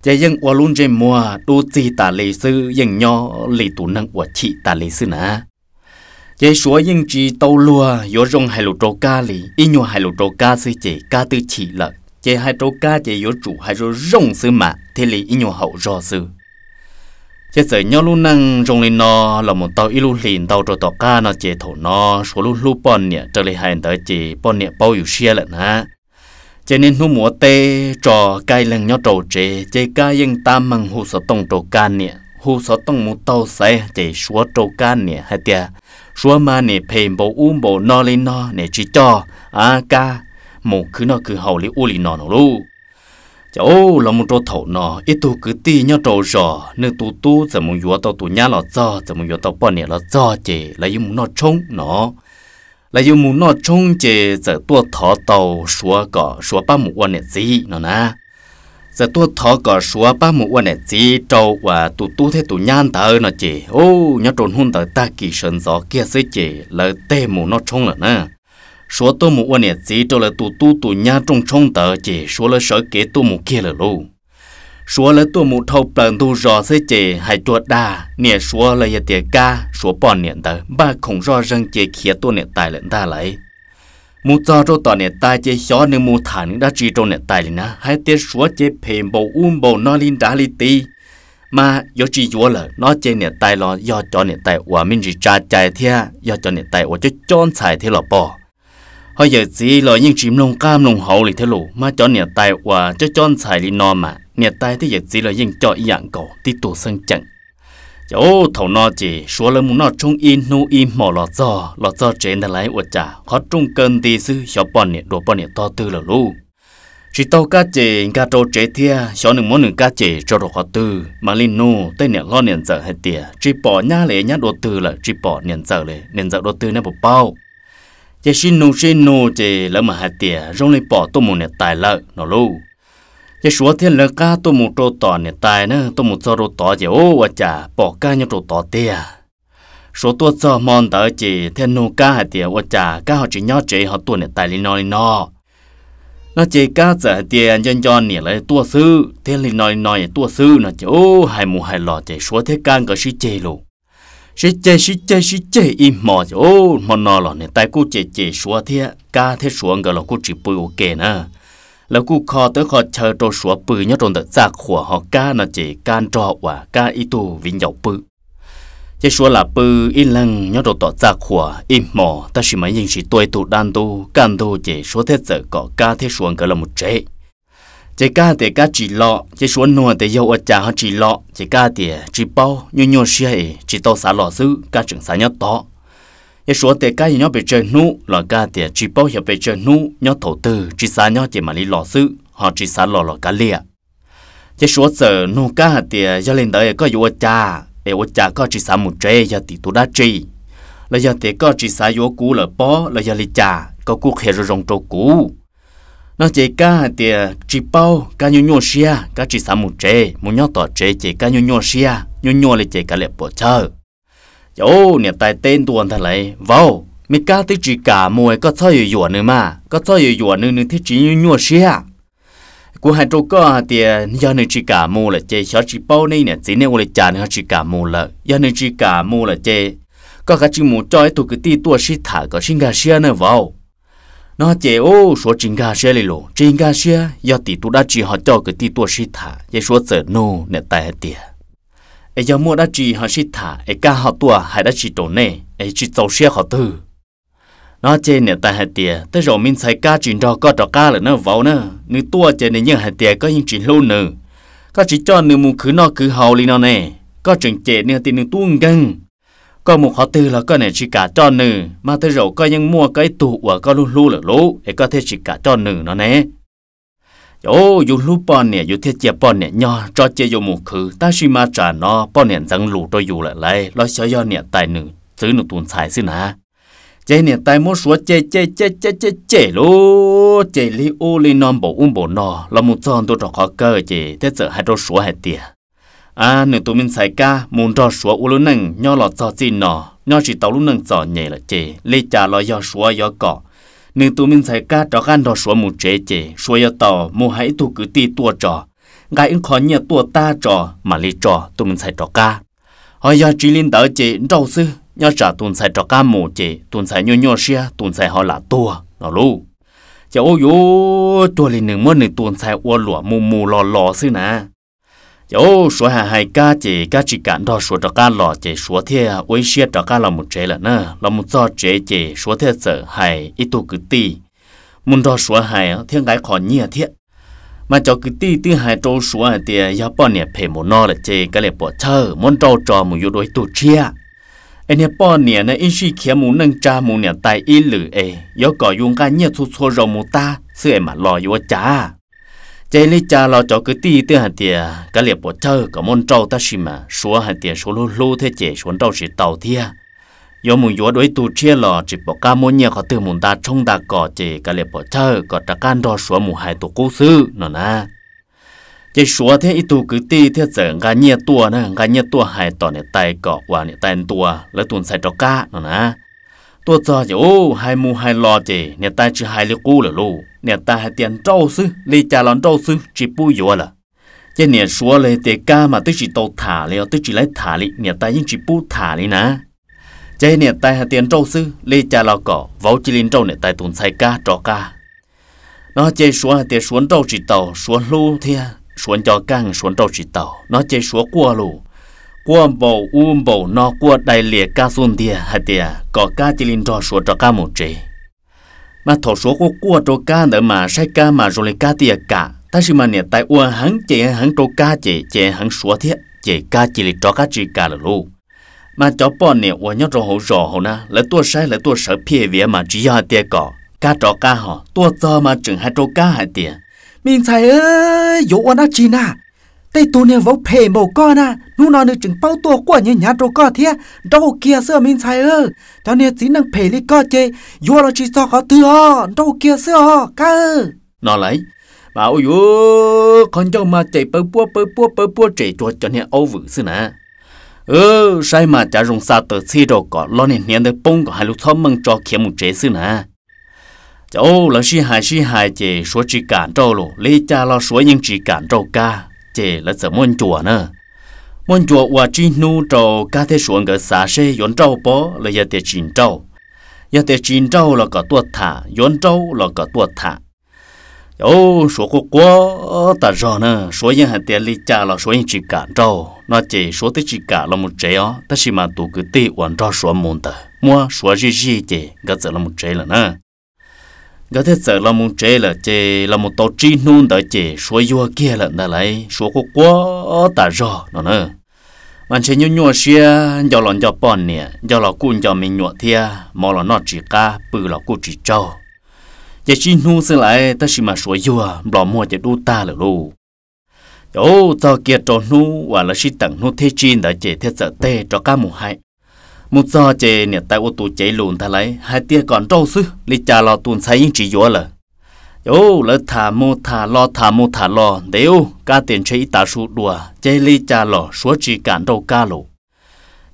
ces yeej ua lub ntsej muag dub txig tas li xwb, yeej nyob li tus neeg uas chim tas li xwb na. Ces Suav yeej tsis tau luag yuav zoo hais lus rau Kab li, ib nyuag hais lus rau Kab xwb ces Kab twb chim lawm, ces hais rau Kab ces yuav tsum hais zoo zoo xwb mas thiaj li ib nyuag haum zog xwb. Ces txawm nyob lub neej zoo li no los mus tau ib lub hlis ntau rau tom qab no ces thaum no Suav lub hlub poj niam raws li hais ntawd ces poj niam paub yus siab lawm na. Ces niaj hnub mus ua teb tso Kab ib leeg nyob rau tsev, ces Kab yeej tab meeg hu xov tooj rau Kab niam, hu xov tooj mus taug xaiv ces Suav rau Kab niam hais tias Suav mas niam phem npaum ub npaum no li no, niam tsis coj Kab mus khwv noj khwv haus li ub li no no lauj. Ces ub, los mus rau thaum no ib tug kwv tij nyob rau zos, nws tus tub txawm mus yuav tau tus nyab los txog, txawm mus yuav tau poj niam los txog ces lawv yuav mus noj tshoob no. Lawv yuav mus noj tshoob ces txawm tuaj thov tau Suav kom Suav pab mus ua niam txiv no na. Txawm tuaj thov kom Suav pab mus ua niam txiv rau uas tus tub thiab tus nyab ntawd no ces ub, nyob rau hnub ntawd tag kis sawv ntxov kiag xwb ces lawv tig mus noj tshoob lawm na. Suav tuaj mus ua niam txiv rau lawv tus tub tus nyab rooj tshoob ntawd ces Suav lawv sawv kev tuaj mus kiag lawm lauj. Suav lawv tuaj mus dhau plaws ntug zos xwb ces hais cuag dag niam Suav los yog tias Kab Suav poj niam ntawd npaj khoom zoj zeeg ces khiav tuaj niam tais lawm ntag lauj. Mus txog rau tom niam tais ces xyov nws mus tham nws dab tsi rau niam tais li na, hais tias Suav ces phem npaum ub npaum no li nrad li tid, mas yuav tsis yuav lawm no ces niam tais los yog cov niam tais uas me ntsis tsa cai thiab yog cov niam tais uas cob cob ntxhais thiab los pog. Ho yawm txiv los yeej tsis mloog qab mloog hauv li thiab lauj, mas cov niam tais uas cob cob ntxhais li no mas niam tais thiab yawm txiv los yeej coj ib yam nkaus tib tug xeeb ceem. Ces thaum no ces Suav lawv mus noj tshoob ib hnub ib hmos los txog, los txog tsev ntag lauj, ua cas qhov rooj kaw nti xwb xyov poj niam dua poj niam tog twg lawm lauj. Tsis tau Kab ces nkag rau tsev thiab xyov nws muab nws Kab ces tso rau qhov twg, mam li nug tej niam hlob niam ntxawm hais tias tsis pom nyab li, nyab dua twg lawm, tsis pom niam ntxawm li, niam ntxawm dua twg nej puas paub? Ces sib nug sib nug ces lawv mam hais tias zoo li pom tuaj mus niam tais lawm no lauj. Ces Suav thiaj lawv qab tuaj mus rau tom niam tais na, tuaj mus txog rau tod ces ub, ua cas pom Kab nyob rau tod tiag. Suav tuaj txog hmo ntawd ces thiaj nug Kab hais tias ua cas Kab ho tsis nyob tsev ho tuaj niam tais li no li no. No ces Kab txawm hais tias nco nco niam lawv tuaj xwb thiab li no li no es tuaj xwb no ces ub, hais mus hais los ces Suav thiab Kab nkawd sib ceg lauj. Sib ceg sib ceg sib ceg ib hmos ces ub, hmo no los niam tais kuj cem cem Suav thiab Kab thiab Suav nkawd los kuj tsis pw ua ke na. Lawv kuj kho teb kho chaw rau Suav pw nyob rau ntawm txaj qhuas ho Kab no ces Kab nrog uas Kab ib tug viv ncaus pw. Ces Suav lam pw ib leeg nyob rau tom txaj qhuas ib hmos tab sis mas yeej tsis tuaj ib tug dab ntub. Kaj ntug ces Suav thiaj txawm kom Kab thiab Suav nkawd los mus tsev. Ces Kab tias Kab tsis los, ces Suav nug tias yog ua cas ho tsis los, ces Kab tias tsis paub, nyuaj nyuaj siab es tsis tau xav los xwb, Kab tseem xav nyob tod. Ces Suav tias Kab yuav nyob pes tsawg hnub los, Kab tias tsis paub xyov pes tsawg hnub, nyob thaum twg tsis xav nyob ces mam li los xwb, ho tsis xav los los kav liam. Ces Suav txawm nug Kab hais tias yog li ntawd koj yuav ua cas es ua cas koj tsis xav mus tsev, yog tim tus dab tsi? Los yog tias koj tsis xav yuav kuv lawm pob los yog li cas, koj kuj qhia zoo zoo rau kuv. No ces Kab hais tias tsis paub, Kab nyuaj nyuaj siab, Kab tsis xav mus tsev, mus nyob tom tsev ces Kab nyuaj nyuaj siab, nyuaj nyuaj li ces kav liam puam chawj. Ces ub, niam tais teb ntua ntag lauj, vauv, me Kab twb tsis kam mus, koj txhob yuam yuam nws mas, koj txhob yuam yuam nws, nws thiaj tsis nyuaj nyuaj siab. Kuv hais rau koj hais tias yog nws tsis kam mus lawm ces xyov tsis paub neb niam txiv nej ua li cas nws ho tsis kam mus lawm. Yog nws tsis kam mus lawm ces koj kav tsij mus coj ib tug kwv tij tuaj sib tham kom sib nkag siab na vauv. No ces ub, Suav tsis nkag siab li lus, tsis nkag siab yog tim tus dab tsi ho coj kwv tij tuaj sib tham. Ces Suav txawm nug niam tais hais tias es yog muaj dab tsi ho sib tham es Kab ho tuaj hais dab tsi rau nej es tsis txaus siab qhov twg? No ces niam tais hais tias tej zaum me ntxhais Kab tsis nrog koj rov qab lawm na vauv na. Nws tuaj ces nws yeej hais tias koj yeej tsis hlub nws, koj tsis coj nws mus khwv noj khwv haus li no ne, koj tseem cem nws tias nws tub nkeeg. Koj mus qhov twg los koj niam tsis kam coj nws, mas tej zaum koj yeej muaj koj ib tug uas koj hlub hlub lawm lauj es koj thiaj tsis kam coj nws no ne. Ces yus hlub poj niam yus thiaj cia poj niam nyob, tso cia yus mus khwv, tab sis mas tsam no poj niam ntxeev lus rau yus lawm lauj, los xyov yog niam tais nws txwv nws tus ntxhais xwb na. Ces niam tais muab Suav cem cem cem cem cem cem lauj, cem li ub li no npaum ub npaum no los mus txog ntua rau qhov kawg ces thiaj txawm hais rau Suav hais tias nws tus me ntxhais Kab mus nrog Suav ua lub neej nyob los txog txij no, nyob tsis tau lub neej txom nyem lawm ces li cas los yog Suav yuav kom nws tus me ntxhais Kab rov qab nrog Suav mus tsev ces Suav yuav tau mus hais ib tug kwv tij tuaj tso, nqa ib qho nyiaj tuaj tab tso mam li tso tus me ntxhais rov qab. Ho yog tsis li ntawd ces nrauj xwb, nyob tsam tus ntxhais rov qab mus ces tus ntxhais nyuaj nyuaj siab, tus ntxhais ho lam tuag no lauj. Ces ub yuav cuag li nws muab nws tus ntxhais ua luam mus mus los los xwb na. Ces ub, Suav hais hais Kab ces Kab tsis kam nrog Suav rov qab los ces Suav thiaj ua ib siab rov qab los mus tsev lawm na. Los mus txog tsev ces Suav thiaj txawm hais ib tug kwv tij mus nrog Suav hais thiab nqa qho nyiaj thiab. Mas cov kwv tij twb hais rau Suav hais tias yog poj niam phem npaum no lawm ces kav liam puam chawj, muab nrauj tso mus yuav dua ib tug tshiab. Es niag poj niam ne ib sij khiav mus neej tsa mus niam tais ib lwm es yuav kom yus nqa nyiaj txhua txhua zaus mus tag xwb es mam los yuav ua cas? Ces li cas los cov kwv tij twb hais tias kav liam puas chawj kom muab nrauj, tab sis mas Suav hais tias Suav hlub hlub thiab ces Suav nrauj tsis tau thiab. Yuav mus yuav dua ib tug tshiab los tsis pom qab muab nyiaj qhov twg mus nta tshoob nta kos ces kav liam puas chawj kom rov qab nrog Suav mus hais tus qub xwb no na. Ces Suav thiab ib tug kwv tij thiaj txawm nqa nyiaj tuaj na, nqa nyiaj tuaj hais tom niam tais kom uas niam tais ntuas lawv tus ntxhais rov qab no na. Tuaj txog ces u, hais mus hais los ces niam tais tsis hais li qub lawm lauj. Niam tais hais tias nrauj xwb, li cas los nrauj xwb, tsis pub yuav lawm. Ces niam Suav los tias kab mas twb tsis tau tham li os, twb tsis laib tham li, niam tais yeej tsis pub tham li na. Ces niam tais hais tias nrauj xwb, li cas los kom vauv cia li nrauj niam tais tus ntxhais kab rov qab no. Ces Suav hais tias Suav nrauj tsis tau, Suav hlub thiab Suav nco kab, Suav nrauj tsis tau no ces Suav quaj lus, quaj npaum ub npaum no, quaj dai lias kab xub ntiag hais tias kom kab cia li nrog Suav rov qab mus tsev. Mas thaum Suav quaj quaj rau kab ntawd mas saib kab mas zoo li kab twb yuav kam, tab sis mas niam tais ua heev ces heev rau kab ces ces heev Suav thiab ces kab cia li rov qab tsis kam lawm lauj. Mas cov poj niam uas nyob rau hauv zos hauv na, lawv tuaj saib lawv tuaj sawv phiaj viav mas tsis yog hais tias kom kab rov qab, ho tuaj txog mas tseem hais rau kab hais tias me ntxhais, yuav ua dab tsi na? Tej tug niag vauv phem npaum koj na, hnub no nws tseem paub tuaj quaj hnyav hnyav rau koj thiab, nrauj kiag xwb me ntxhais. Cov niag txiv neej phem li koj ces yuav los tsis txog qhov twg os, nrauj kiag xwb os kab no lauj. Mas ua yuav qhov ncauj mas ces pawv puab pawv puab pawv puab tsem cuag cov niag aub vwm xwb na. Saib mas cav zoo xa taws txhij rau kom lub niag hniav ntawd poob kom hais lus txhob meej tso khiav mus tsev xwb na. Ces lawv sib hais sib hais ces Suav tsis kam nrauj lus, li cas los Suav yeej tsis kam nrauj kab, ces lawv txawm muab ncuas na. Muab ncuas ua tsib hnub rau kab thiab Suav nkawd xav seb yuav nrauj pob los yog tias tsis nrauj. Yog tias tsis nrauj los kom tuaj tham, yuav nrauj los kom tuaj tham. Ces Suav quaj quaj tas zog na, Suav yeej hais tias li cas los Suav yeej tsis kam nrauj no ces Suav twb tsis kam los mus tsev os, tab sis mas tus kwv tij uas nrog Suav mus ntawd muab Suav zij zij ces nkawd txawm los mus tsev lawm na. Nkawd thiaj txawm los mus tsev lawm ces los mus tau tsib hnub ntawd ces Suav yuag kiag lawm ntag lauj, Suav quaj quaj tas zog no na. Mas ntshe nyuaj nyuaj siab, nco los nco poj niam, nco los kuj nco me nyuam thiab, mov los noj tsis qab, pw los kuj tsis tsaug. Ces tsib hnub xwb lauj, tab sis mas Suav yuag nplos muag ces dub tag lawm lauj. Ces txog kiag rau hnub uas lawv sib teem hnub thib tsib ntawd ces thiaj txawm teg rov qab mus hais. Mus txog ces niam tais ua tus cev lus ntag lauj, hais tias kom nrauj xwb, li cas los tus ntxhais yeej tsis yuav lawm. Ces lawv tham mus tham los tham mus tham los ntev ub, kab tias ntshe ib tav su dua, ces li cas los Suav tsis kam nrauj kab lus.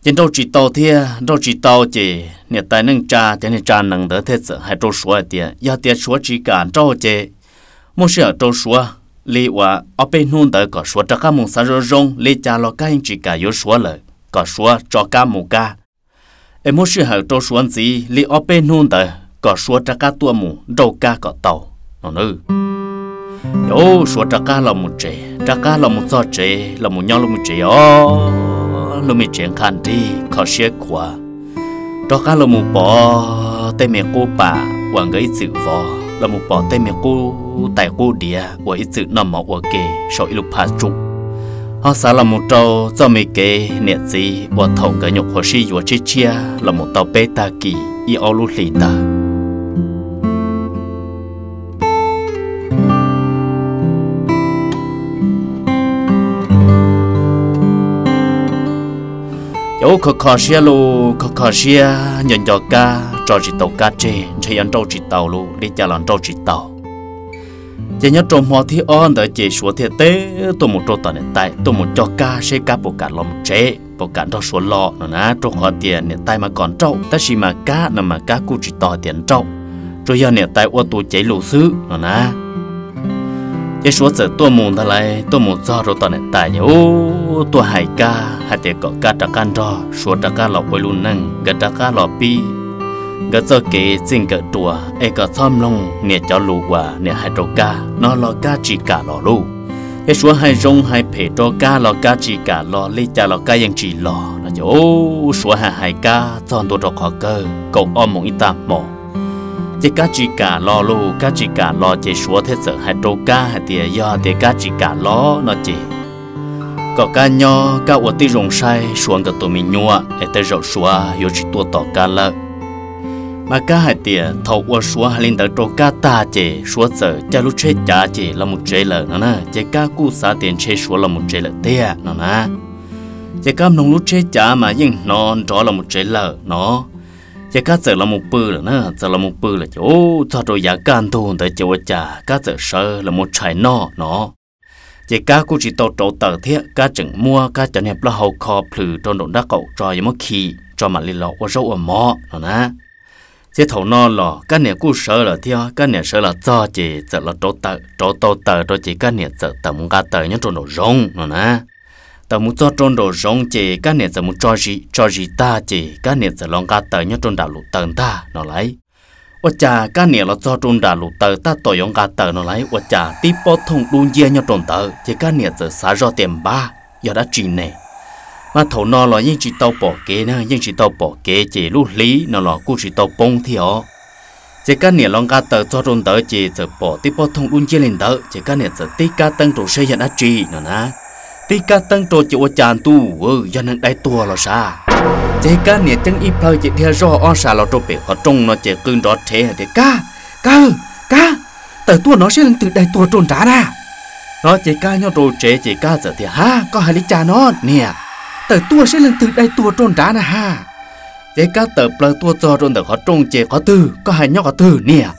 Ces nrauj tsis tau thiab, nrauj tsis tau ces niam tais neej tsa, cov niag tsa nees ntawd thiaj txawm hais rau Suav hais tias yog tias Suav tsis kam nrauj ces muaj sij hawm rau Suav li uas ob peb hnub ntawd kom Suav rov qab mus xav zoo zoo, li cas los kab yeej tsis kam yuav Suav lawm, kom Suav tso kab mus kab. Es muab sij hawm rau Suav ntxiv li ob peb hnub ntawd kom Suav rov qab tuaj mus nrauj kab kom tau no na. Ces Suav rov qab los mus tsev, rov qab los mus txog tsev los mus nyob lub me tsev os, lub me tsev nqha nrig kho siab khuav. Rov qab los mus pom tej me qub pam uas nkawd ib txwm vov, los mus pom tej me qub tais qub diav uas ib txwm noj mov ua ke saum ib lub phaj tsuj. Ho xav los mus rau txoj me kev niam txiv uas thaum nkawd nyuam qhuav sib yuav tshiab tshiab los mus tau peb tag kis ib ob lub hlis ntawd. Ces ub kho kho siab lauj, kho kho siab, nco nco kab, tso tsis tau kab tseg, ntshe yuav nrauj tsis tau lauj, li cas los nrauj tsis tau. Ces nyob rau hmo thib ob ntawd ces Suav thiaj teb tuaj mus rau tom niam tais, tuaj mus coj kab seb kab puas kam los mus tsev, puas kam nrog Suav los no na, rau qhov tias niam tais mas kom nrauj, tab sis mas kab no mas kab kuj tsis tau hais tias nrauj, tsuas yog niam tais ua tus cev lus xwb no na. Ces Suav txawm tuaj mus ntag lauj, tuaj mus txog rau tom niam tais ces ub tuaj hais kab hais tias kom kab rov qab nrog Suav rov qab los ua ib lub neej, nkawd rov qab los pib nkawd txoj kev txij nkawm dua, es kom txhob mloog niam cov lus uas niam hais rau kab no los kab tsis kam los lauj. Ces Suav hais zoo hais phem rau kab los kab tsis kam los, li cas los kab yeej tsis los no ces ub Suav hais hais kab txog ntua rau qhov kawg kaum ob moos ib tag hmo. Ces kab tsis kam los lauj, kab tsis kam los ces Suav thiaj txawm hais rau kab hais tias yog tias kab tsis kam los no ces kom Kab nyob Kab ua tib zoo saib Suav nkawd tus me nyuam es tej zaum Suav yuav tsis tuaj tom Kab lawm. Mas Kab hais tias thaum uas Suav hais li ntawd rau Kab tag ces Suav txawm caij lub tsheb cav ces los mus tsev lawm no na, ces Kab kuj xav tias ntshe Suav los mus tsev lawm tiag no na. Ces Kab mloog lub tsheb cav mas yeej hnov nrov los mus tsev lawm no. Ces Kab txawm los mus pw lawm na, txawm los mus pw lawm ces ub txog rau yav kaj ntug ntawd ces ua cas Kab txawm sawv los mus tshais noj no. Ces Kab kuj tsis tau rauv taws thiab, Kab tseem muab Kab cov niag plaub hau kho plhws rau nraum nrab qaum tso yuav muab khi tso mam li los ua zaub ua mov no na. Ces thaum no los Kab niam kuj sawv lawm thiab, Kab niam sawv los txog ces txawm los rauv taws, rauv tau taws rau ces Kab niam txawm tawm mus nqa taws nyob rau nraum zoov no na. Tawm mus txog rau nraum zoov ces Kab niam txawm mus tso zis, tso zis tag ces Kab niam txawm los nqa taws nyob rau nram lus taws ntag no lauj. Ua cas Kab niam los txog rau nram lus taws tab tom yuav nqa taws no lauj, ua cas tib pob thooj dub nciab nyob rau ntawd ces Kab niam txawm xav zoj tias npab yog dab tsi ne. Mas thaum no los yeej tsis tau pom kev na, yeej tsis tau pom kev ces lub hli no los kuj tsis tau poob thiab os. Ces Kab niam los nqa taws txog rau ntawd ces txawm pom tib pob thooj dub nciab li ntawd ces Kab niam txawm tib kab teeb rau seb yog dab tsi no na. Tib kab teeb rau ces ua cas ntuj, yog neeg dai tuag los sav. Ces Kab niam ceeb ib plhaw ces dhia zoj ob sab los rau pem qhov rooj no ces qw nrov rhev hais tias, Kab, Kab, Kab, tawm tuaj no seb leej twg dai tuag rau nrad na. No ces Kab nyob rau tsev ces Kab txawm tias, Ha, koj hais li cas no niam? Tawm tuaj seb leej twg dai tuag rau nrad na ha. Ces Kab tawm plaws tuaj txog rau ntawm qhov rooj ces, Qhov twg? Koj hais nyob qhov twg niam?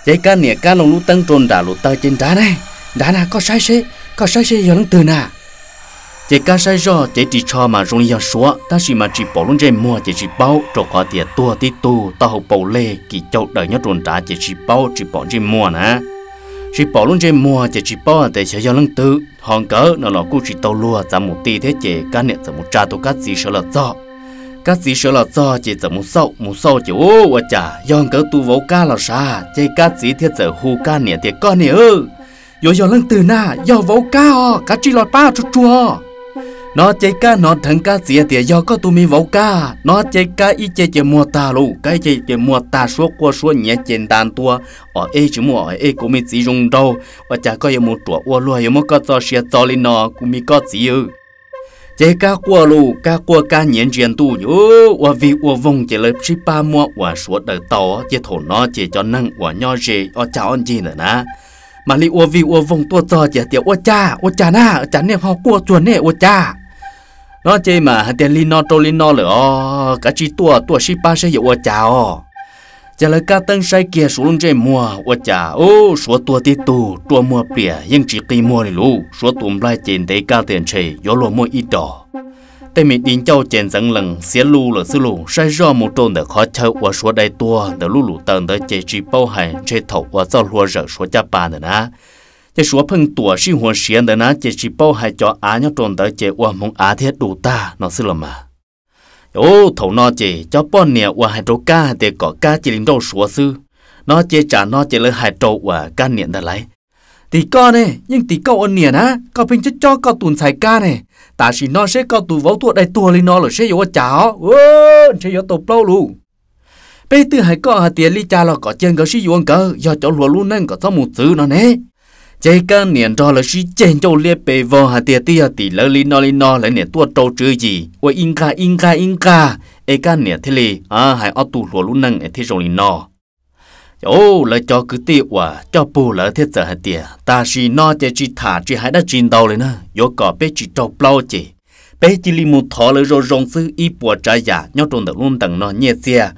Ces Kab niam Kab loo lub teeb rau nram lus taws ces, Nrad ne, nrad na, koj saib seb, koj saib seb yog leej twg na. Ces Kab saib zoj cev ris tsho mas zoo li yog Suav tab sis mas tsis pom lub ntsej muag ces tsis paub rau qhov tias tuag tib tug taub hau paus leg kim caug daws nyob rau nrad ces tsis paub tsis pom ntsej muag na. Tsis pom lub ntsej muag ces tsis paub hais tias xyov yog leej twg, ho nkawd no los kuj tsis tau luag txav mus ti thiab ces Kab niam txawm mus tsa tus Kab txiv sawv los txog. Kab txiv sawv los txog ces txawm mus xauj, mus xauj ces ua cas yog nkawd tus vauv Kab los sav. Ces Kab txiv thiaj txawm hu Kab niam tias, Koj niam, yuav yog leej twg na? Yog vauv Kab os, kav tsij los pab tsuag tsuag. No ces Kab hnov dheev Kab txiv tias, Yog koj tus me vauv Kab. No ces Kab ib ce ces muag tag lauj, Kab ib ce ces muag tag, suab quaj suab nyiav ces nta ntua, Os ej, tsis muaj os ej, kuv me txiv zoo nraug, ua cas koj yuav mus ruam ua luag yuav muab koj txoj sia txo li no, kuv me koj txiv aw. Ces Kab quaj lauj, Kab quaj Kab nyiav ntsia ntuj, ua vig ua voog ces lawv sib pab muab uas Suav daws tau. Ces thaum no ces cov neeg uas nyob ze ob cag ob ncig ntawm na mam li ua vig ua voog tuaj txog ces tias, Ua cas, ua cas na, ua cas nej ho quaj tsuag nej ua cas? No ces mas hais tias, Li no rau li no lawm os, kav tsij tuaj, tuaj sib pab saib yuav ua cas os. Ces lawv kab teeb saib kiag Suav lub ntsej muag ua cas, u, Suav tuag tib tug, ruaj muag pliam yeej tsis qi muag li lauj. Suav tus nplaig ces ntev kaj tias ntshe yuav luag muaj ib dos. Tej me di ncauj ces ntxeev lees xiav lug lawm xwb lauj. Saib zoj mus rau ntawm qhov chaw uas Suav dai tuag ntawm lub lus taws ntawd ces tsis paub hais ntshe thaum uas txoj hlua zawm Suav caj pas ntawm na, ces Suav pheej tuam sij huas siav ntawd na, ces tsis paub hais cov av nyob rau ntawd ces ua hmoov av thiab du tag no xwb los mas. Thaum no ces cov poj niam uas hais rau Kab hais tias kom Kab cia li nrauj Suav xwb, no ces tsam no ces lawv hais rau uas Kab niam ntag lauj, Tim koj ne, yeej tim koj ua niam na, koj pheej cob cob koj tus ntxhais Kab ne. Tam sim no seb koj tus vauv tuaj dai tuag li no lawm seb yuav ua cas os, ntshe yuav tau plaub lauj. Peb twb hais koj hais tias li cas los kom cia nkawd sib yuav, nkawd yog cov hluas lub neej kom txhob mus txwv no ne. Ces Kab niam nrog lawv sib ceg ncauj liab pes vog hais tias twb yog tim lawv li no li no lawv niam tuaj rau tswv yim ua ib nqag ib nqag ib nqag, es Kab niam thiaj li hais ob tug hluas lub neej es thiaj zoo li no. Ces lawv cov kwv tij uas coj pug lawv thiaj txawm hais tias tam sim no ces tsis tham tsis hais dab tsi ntau li na, yuav kom peb tsis raug plaub ces peb cia li mus thov lawv zoo zoo xwb, ib puas tsav yam nyob rau ntawm lub ntees no, nyiaj txiag,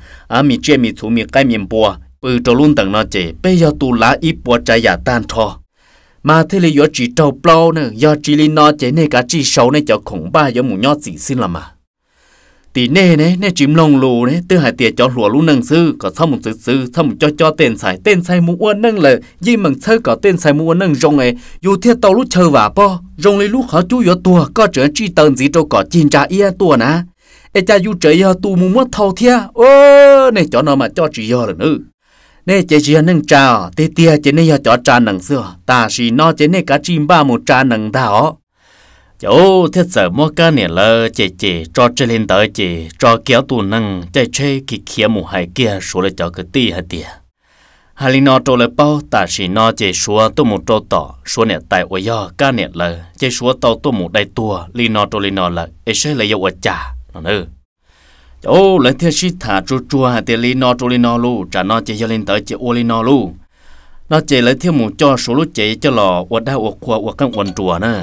me tsiaj me txhu me qaib me npua, pw rau lub ntees no ces peb yog tus lav ib puas tsav yam tag nrho, mas thiaj li yuav tsis raug plaub na. Yog tsis li no ces nej kav tsij sau nej cov khoom npaj yuav mus nyob txim xwb los mas. Tim nej ne, nej tsis mloog lus ne, twb hais tias cov hluas lub neej xwb kom txhob mus txwv txwv, txhob mus cob cob tej ntxhais. Tej ntxhais mus ua neej lawm yeej meem txhawb kom tej ntxhais mus ua neej zoo es yus thiaj tau lub chaw vam pob zoo li lub qhov cub yuav tuag, koj tseem tsij taw ntxiv rau kom cig ntsa iab tuaj na, es cas yus tseem yog tus mus muab thau thiab. Nej cov no mas coj tsis yog lawm na. Nej ces tsis yog neej tsa os, tiag tiag ces nej yog cov tsa nees xwb os. Tam sim no ces nej kav tsij npaj mus tsa nees ntag os. Ces thiaj txawm muab Kab niam lawv ces ces tso tseg li ntawd ces tso kiag ob tug neeg caij tsheb khiav khiav mus hais kiag Suav lawv cov kwv tij hais tias Hais li no rau lawv paub, tam sim no ces Suav tuaj mus rau tom Suav niam tais uas yog Kab niam lawv, ces Suav tau tuaj mus dai tuag li no rau li no lawm es saib lawv yuav ua cas no na. Ces lawv thiaj sib tham tsuag tsuag hais tias li no rau li no lauj, tsam no ces yog li ntawd ces ua li no lauj. No ces lawv thiaj mus coj Suav lub cev coj los ua dab ua qhua ua qeej ua nruas na.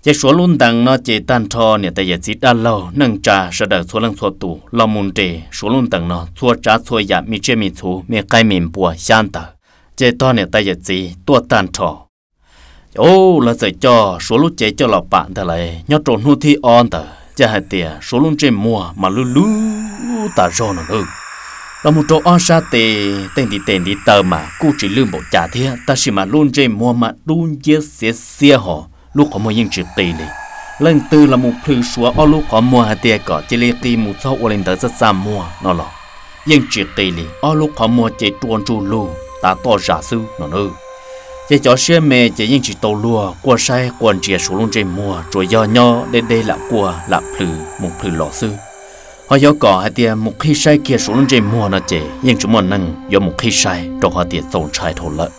Ces Suav lub ntees no ces tag nrho niam tais yawm txiv dab laug neej tsa sawv daws txhua leej txhua tus los mus nres Suav lub ntees no txhua tsav txhua yam me tsiaj me txhu me qaib me npua xyab ntawv, ces tog niam tais yawm txiv tuaj tag nrho. Ces lawv txawm coj Suav lub cev coj los pam ntag lauj. Nyob rau hnub thib ob ntawd ces hais tias Suav lub ntsej muag mas lwj lwj tas zog no na. Los mus rau ob sab tes tej ntiv tes ntiv taw mas kuj tsis lwj npaum cas thiab, tab sis mas lub ntsej muag mas dub nciab xiav xiab ho lub qhov muag yeej tsis qis li. Leej twg los mus plhws Suav ob lub qhov muag hais tias kom cia li qis mus txog ua li ntawd txaj txaj muag no los yeej tsis qis li, ob lub qhov muag ces rua ntsuj lug tav toj zam xwb no na. Ces cov siab me ces yeej tsis tau luag quaj saib quaj ntsia Suav lub ntsej muag, tsuas yog nyob deb deb lam quaj lam plhws mus plhws los xwb. Ho yuav kom hais tias mus qhib saib kiag Suav lub ntsej muag no ces yeej tsis muaj neeg yuav mus qhib saib rau qhov tias txaus ntshai dhau lawm.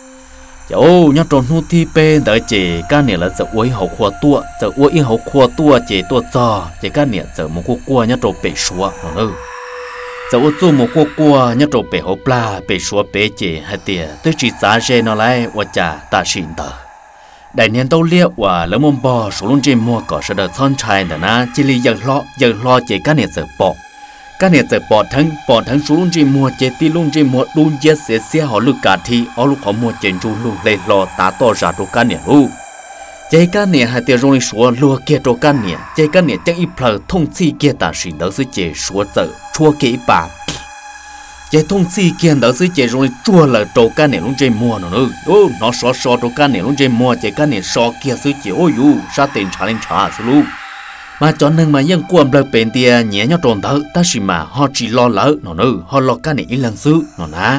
Ces nyob rau hnub thib peb ntawd ces Kab niam lawv txawm ua ib hauv qhua tuaj, txawm ua ib hauv qhua tuaj ces tuaj txog ces Kab niam txawm mus quaj quaj nyob rau pem Suav no na. Txawm ua txuj mus quaj quaj nyob rau pem hauv plag pem Suav pem ces hais tias twb tsis txav ze no lauj, ua cas tam sim ntawd daim niag ntaub liab uas lawv muab npog Suav lub ntsej muag kom sawv daws txhob ntshai ntawm na cia li yaws hlo yaws hlo ces Kab niam txawm pom. Kab niam txawm pom dheev pom dheev Suav lub ntsej muag ces tib lub ntsej muag dub nciab xiav xiab ho lwj kav dhi, ob lub qhov muag ces ntsuj lug hle hlo tav toj zam rau Kab niam lauj. Ces Kab niam hais tias zoo li Suav luag kiag rau Kab niam, ces Kab niam ceeb ib plhaw thooj txhij kiag tam sim ntawd xwb ces Suav txawm tshuab kiag ib pas. Ces thooj txhij kiag ntawd xwb ces zoo li tsuag lawm rau Kab niam lub ntsej muag no na. Hnov sov so rau Kab niam lub ntsej muag ces Kab niam so kiag xwb ces ua yuv sab tes ntshav li ntshav xwb lauj. Mas cov neeg mas yeej quaj nplawg pes ntia nyiav nyob rau ntawd tab sis mas ho tsis lo lawv no na, ho lo Kab niam ib leeg xwb no na.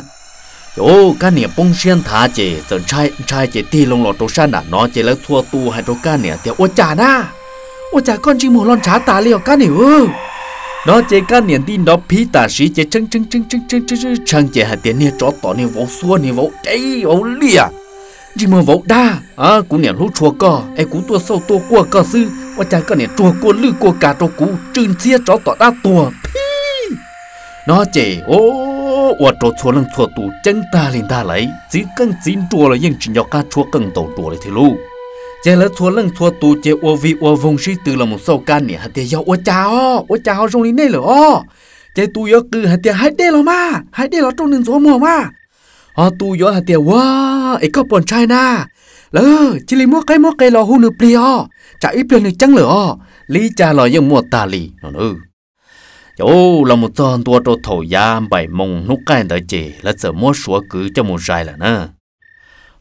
Ces Kab niam poob siab nthav ces txawm ntshai ntshai ces tig loo los rau sab nram no ces lawv txhua tus hais rau Kab niam tias ua cas na, ua cas koj ntsej muag los ntshav tas li os Kab niam? No ces Kab niam nti nrov phiv tam sim ces tshee tshee tshee tshee ces hais tias niag tsov tom niag vauv xuab niag vauv dev vauv liaj, ntsej muag vauv dab, kuv niam hlub tshua koj es kuv tuaj xauj tuaj quaj koj xwb, ua cas koj niam tsuag kuaj lwj kuaj kav rau kuv tsw ntxhiab tsov tom dab tuag phib. No ces ua rau txhua leej txhua tus ceeb tag li ntag lauj, txiv qeej txiv nruas los yeej tsis nco qab tshuab qeej ntaus nruas li thiab lauj. Ces lawv txhua leej txhua tus ces ua vig ua voog sib tw los mus xauj Kab niam hais tias yog ua cas os, ua cas ho zoo li nej lawm os? Ces tus yuav qw hais tias hais dej los mas, hais dej los rau nws ntxuav muag mas. Ho tus yuav hais tias ua, es koj puas ntshai na? Lawv cia li muab qaib muab qe los hu nws plig os, tsam ib pliag nws ceeb lawm os, li cas los yeej muaj tag li no. Ces los mus txog ntua rau thaum yav npaim moos hnub qaij ntawd ces lawv txawm muab Suav kwv coj mus zais lawm na.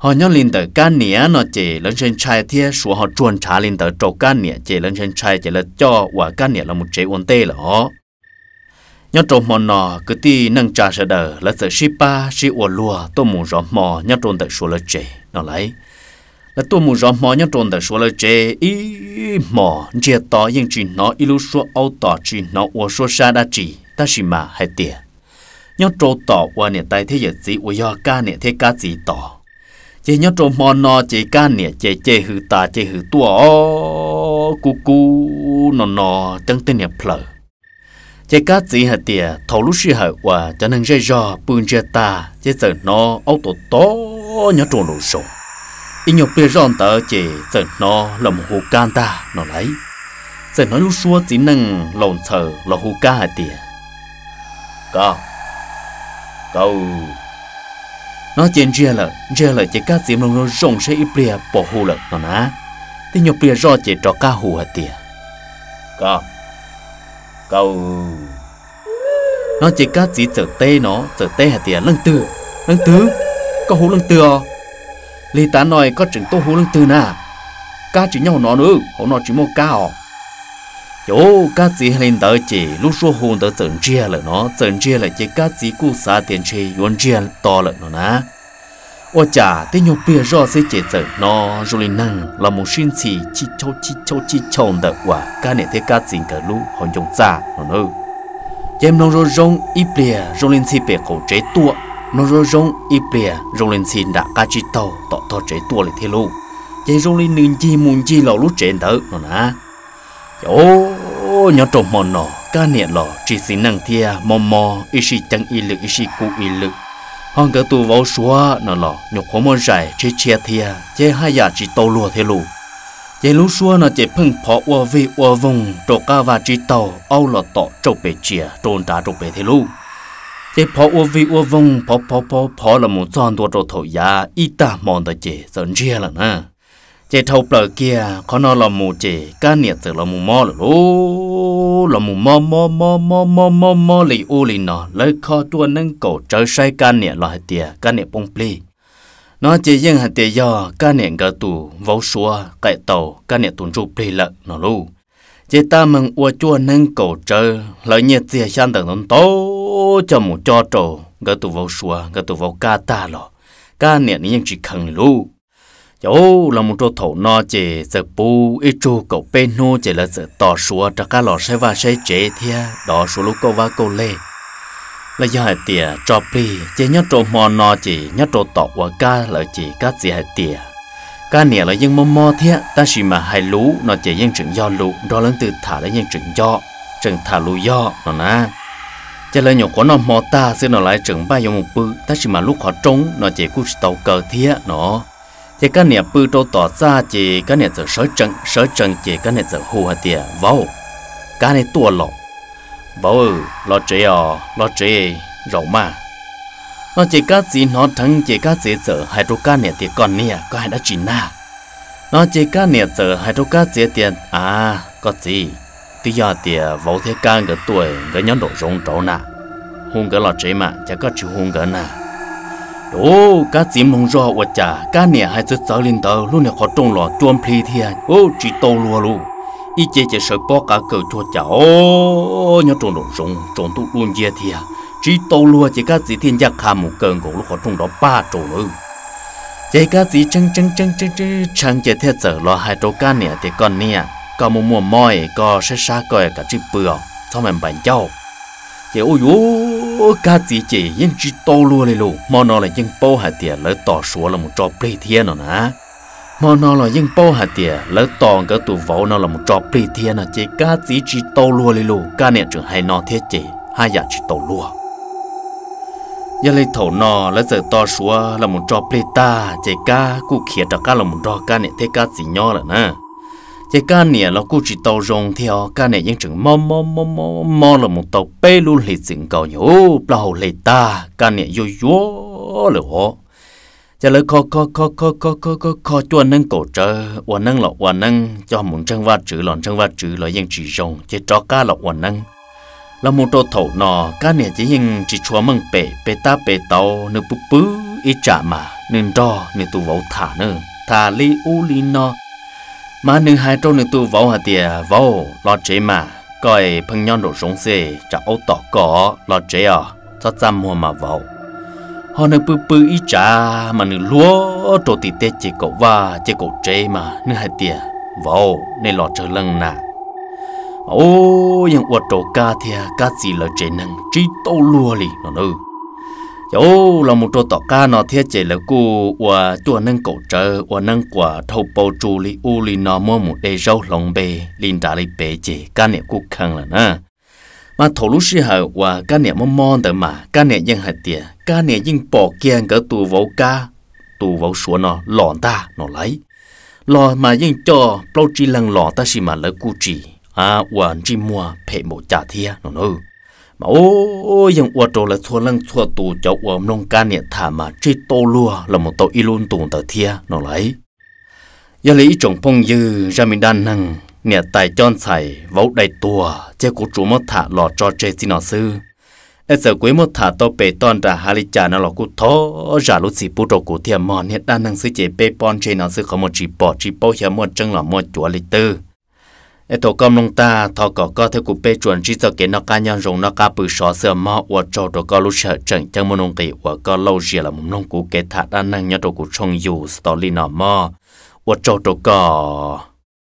Ho nyob li ntawm Kab niam no ces lawv ntshai ntshai thiab Suav ho tsuag ntshav li ntawd rau Kab niam ces lawv ntshai ntshai ces lawv coj uas Kab niam los mus tsev ua ntej lawm os. Nyob rau hmo no kwv tij neej tsa sawv daws lawv txawm sib pab sib ua luag tuaj mus zov hmo nyob rau ntawm Suav lawv tsev no lauj. Lawv tuaj mus zov hmo nyob rau ntawm Suav lawv tsev ib hmos ntsiag to yeej tsis hnov ib lub suab aub tom tsis hnov ua suab sab dab tsi tab sis mas hais tias nyob rau tom uas niam tais thiab yawm txiv uas yog Kab niam thiab Kab txiv tod, ces nyob rau hmo no ces Kab niam ces cem hwm tas cem hwm tuaj os, kub kub no no ceeb tej niag plhaws. Ces Kab txiv hais tias thaum lub sij hawm uas cov neeg zej zog pw ntsiag tag ces txawm hnov aub tom tom nyob rau nraum zoov. Ib nyuag pliag zoj ntawd ces txawm hnov los mus hu Kab ntag no lauj. Txawm hnov lub suab txiv neej laus ntxhaws los hu Kab hais tias Kab, Kab, no ces ntsiag lawm ntsiag lawm ces Kab txiv mloog zoo zoo saib ib pliag puas hu lawm no na. Tib nyuag pliag zoj ces rov qab hu hais tias Kab, Kab, no ces Kab txiv txawm teb no txawm teb hais tias leej twg, leej twg, koj hu leej twg os? Li tav no koj tseem tuaj hu leej twg na? Kab tsis nyob hauv no na, hauv no tsis muaj Kab os. Ces Kab txiv hais li ntawd ces lub suab hu ntawd txawm ntsiag lawm no txawm ntsiag lawm ces Kab txiv kuj xav tias ntshe yuav ntsiag to lawm no na. Ua cas tib nyuag pliag zoj xwb ces txawm hnov zoo li neeg los mus sib ntxhi chib chauj chib chauj chib chauj ntawm uas Kab niam thiab Kab txiv nkawd lub hauv ncoo txaj no na. Ces mloog zoo zoo ib pliag zoo li ntxhi pem qaum tsev tuaj. mloog zoo zoo ib pliag zoo li ntxhi nram qab tsib taug tom tog tsev tuaj li thiab lauj. Ces zoo li nws ncig mus ncig los lub tsev ntawd no na. Ces nyob rau hmo no Kab niam los tsis xis neej thiab, mob mob ib sij ceeb ib lwm ib sij kub ib lwm, ho nkawd tus vauv Suav no los nyuam qhuav muaj zais tshiab tshiab thiab, ces haj yam tsis tau luag thiab lauj. Ces lub suab no ces pheej phov ua vij ua voog rau qab vaj tsib taug, aub los tom tsauj pes tsias rau nrad rau pem thiab lauj. Ces phov ua vij ua voog, phov phov phov phov los mus txog ntua rau thaum yav ib tag hmo ntawd ces txawm ntsiag lawm na. Ces dhau plaws kiag qhov no los mus ces Kab niam txawm los mus mob lawm lauj. Los mus mob mob mob mob mob mob mob li ub li no, lawv kho cuaj neeb kaum tsawv saib Kab niam los hais tias Kab niam poob plig. No ces yeej hais tias yog Kab niam nkawd tus vauv Suav qaim tau Kab niam tus ntsuj plig lawm no lauj. Ces tab meeg ua cuaj neeb kaum tsawv hlawv nyiaj txiag xyab ntawv ntau ntau coj mus cob rau nkawd tus vauv Suav, nkawd tus vauv Kab tag los Kab niam nws yeej tsis kheev li lauj. Ces los mus rau thaum no ces txawm puv ib tsug kaum peb hnub ces lawv txawm tos Suav rov qab los saib vaj saib tsev thiab dov Suav lub kauj vab kauj leg los yog hais tias tso plig. Ces nyob rau hmo no ces nyob rau tom uas Kab lawv ces Kab txiv hais tias Kab niam los yeej mob mob thiab, tab sis mas hais lus no ces yeej tseem yog lus, nrog leej twg tham los yeej tseem nco, tseem tham lus yog no na. Ces lawv nyuam qhuav noj hmo tag xwb no lawv tseem npaj yuav mus pw, tab sis mas lub qhov rooj no ces kuj tsis tau kaw thiab no. Ces Kab niam pw rau tom txaj ces Kab niam txawm sawv tsees, sawv tsees ces Kab niam txawm hu hais tias, Vauv, Kab nej tuaj los? Vauv, los tsev os, los tsev zaum mas. No ces Kab txiv hnov dheev ces Kab txiv txawm hais rau Kab niam tias, Koj niam, koj hais dab tsi na? No ces Kab niam txawm hais rau Kab txiv tias, A, koj txiv, twb yog tias vauv thiab Kab nkawd tuaj, nkawd nyob nraum zoov nraud na, hu nkawd los tsev mas cas koj tsis hu nkawd na? Ub, Kab txiv mloog zoj ua cas Kab niam hais txawv txawv li ntawd, lub niag qhov rooj los cuab nplhib thiab, ub, tsis tau luag lauj. Ib ce ces sawv pob qav kaws cuag cas os, nyob rau nraum zoov tsaus ntuj dub nciab thiab, tsis tau luag ces Kab txiv thiaj ncaj qha mus kaw nkaus lub qhov rooj nrov paj rau lawm. Ces Kab txiv tshee tshee tshee tshee tshee ces thiaj txawm los hais rau Kab niam tias, Koj niam, koj muaj muaj mob es koj saib sab koj kav tsij pw os, txhob mas npais ncauj. Ces ua yuav Kab txiv ces yeej tsis tau luag li lauj, hmo no los yeej paub hais tias lawv tos Suav los mus tso plig thiab no na. Hmo no los yeej paub hais tias lawv tos nkawd tus vauv no los mus tso plig thiab no ces Kab txiv tsis tau luag li lauj, Kab niam tseem hais no thiab ces haj yam tsis tau luag. Yog li thaum no lawv txawm tos Suav los mus tso plig tag ces Kab kuj khiav rov qab los mus nrog Kab niam thiab Kab txiv nyob lawm na. Ces Kab niam los kuj tsis tau zoo thiab, Kab niam yeej tseem mob mob mob mob mob los mus tau peb lub hlis txwm nkaus, nyuam plaub hau hle tag, Kab niam yuag yuag lawm os. Ces lawv kho kho kho kho kho kho kho kho cuaj neeb kaum tsawv, ua neeb los ua neeb, coj mus ntseeg Vajtswv los ntseeg Vajtswv los yeej tsis zoo, ces rov qab los ua neeb. Los mus rau thaum no Kab niam ces yeej tsis tshua meej pem, pe tab pe tauv, nws pw pw ib tsam mas nws nrog nws tus vauv tham na, tham li ub li no. Mas nws hais rau nws tus vauv hais tias, Vauv, los tsev mas, koj pheej nyob nraum zoov xwb tsam aub tom koj, los tsev os, txhob txaj muag mas vauv. Ho nws pw pw ib tsam mas nws luag rau tim tej ces kaum vaj ces kaum tsev mas nws hais tias, Vauv, nej los tsawg leej na? Mas ub, yeej ua rau Kab thiab Kab txiv lawv tsev neeg tsis tau luag li no na. Ces los mus rau tom qab no thiab ces lawv kuj ua cuaj neeb kaum tsawv, ua neeb quas dhau paus tsu li ub li no, muab mus de zaub hloov npe li nrad li pem ces Kab niam kuj kheev lawm na. Mas thaum lub sij hawm uas Kab niam mob mob ntawd mas Kab niam yeej hais tias Kab niam yeej pom kiag nkawd tus vauv Kab, tus vauv Suav no los ntag no lauj. Los mas yeej coj plaub tsib leeg los tab sis mas lawv kuj tsis ua ntsej muag phem npaum cas thiab no na. Mas ub, yeej ua rau lawv txhua leej txhua tus cov uas mloog Kab niam tham mas tsis tau luag los mus tau ib lub ntus ntawd thiab no lauj. Yog li ib tsoom phooj ywg, zaj me dab neeg niam tais cob ntxhais vauv dai tuag ces kuv tsuas muab tham los tso tseg txij no xwb. Es txawm kuv yuav muab tham tau pem toj nram hav li cas no los kuj thov zam lub txim pub rau kuv thiaj mog. Niag dab neeg xwb ces peb pob ntseg no xwb, qhov muag tsis pom tsis paub xyov muaj tseeb los muaj cuav li twg. Es thaum koj mloog tag thov kom koj thiab kuv peb tsuas ntsib txoj kev noj qab nyob zoo noj qab pw sov xwb mog. Ua tsaug rau koj lub sij hawm tseem ceeb muaj nuj nqis uas koj lauj zias los mus mloog kuv kev tham dab neeg nyob rau kuv tshooj YouTube li no mog. Ua tsaug rau koj.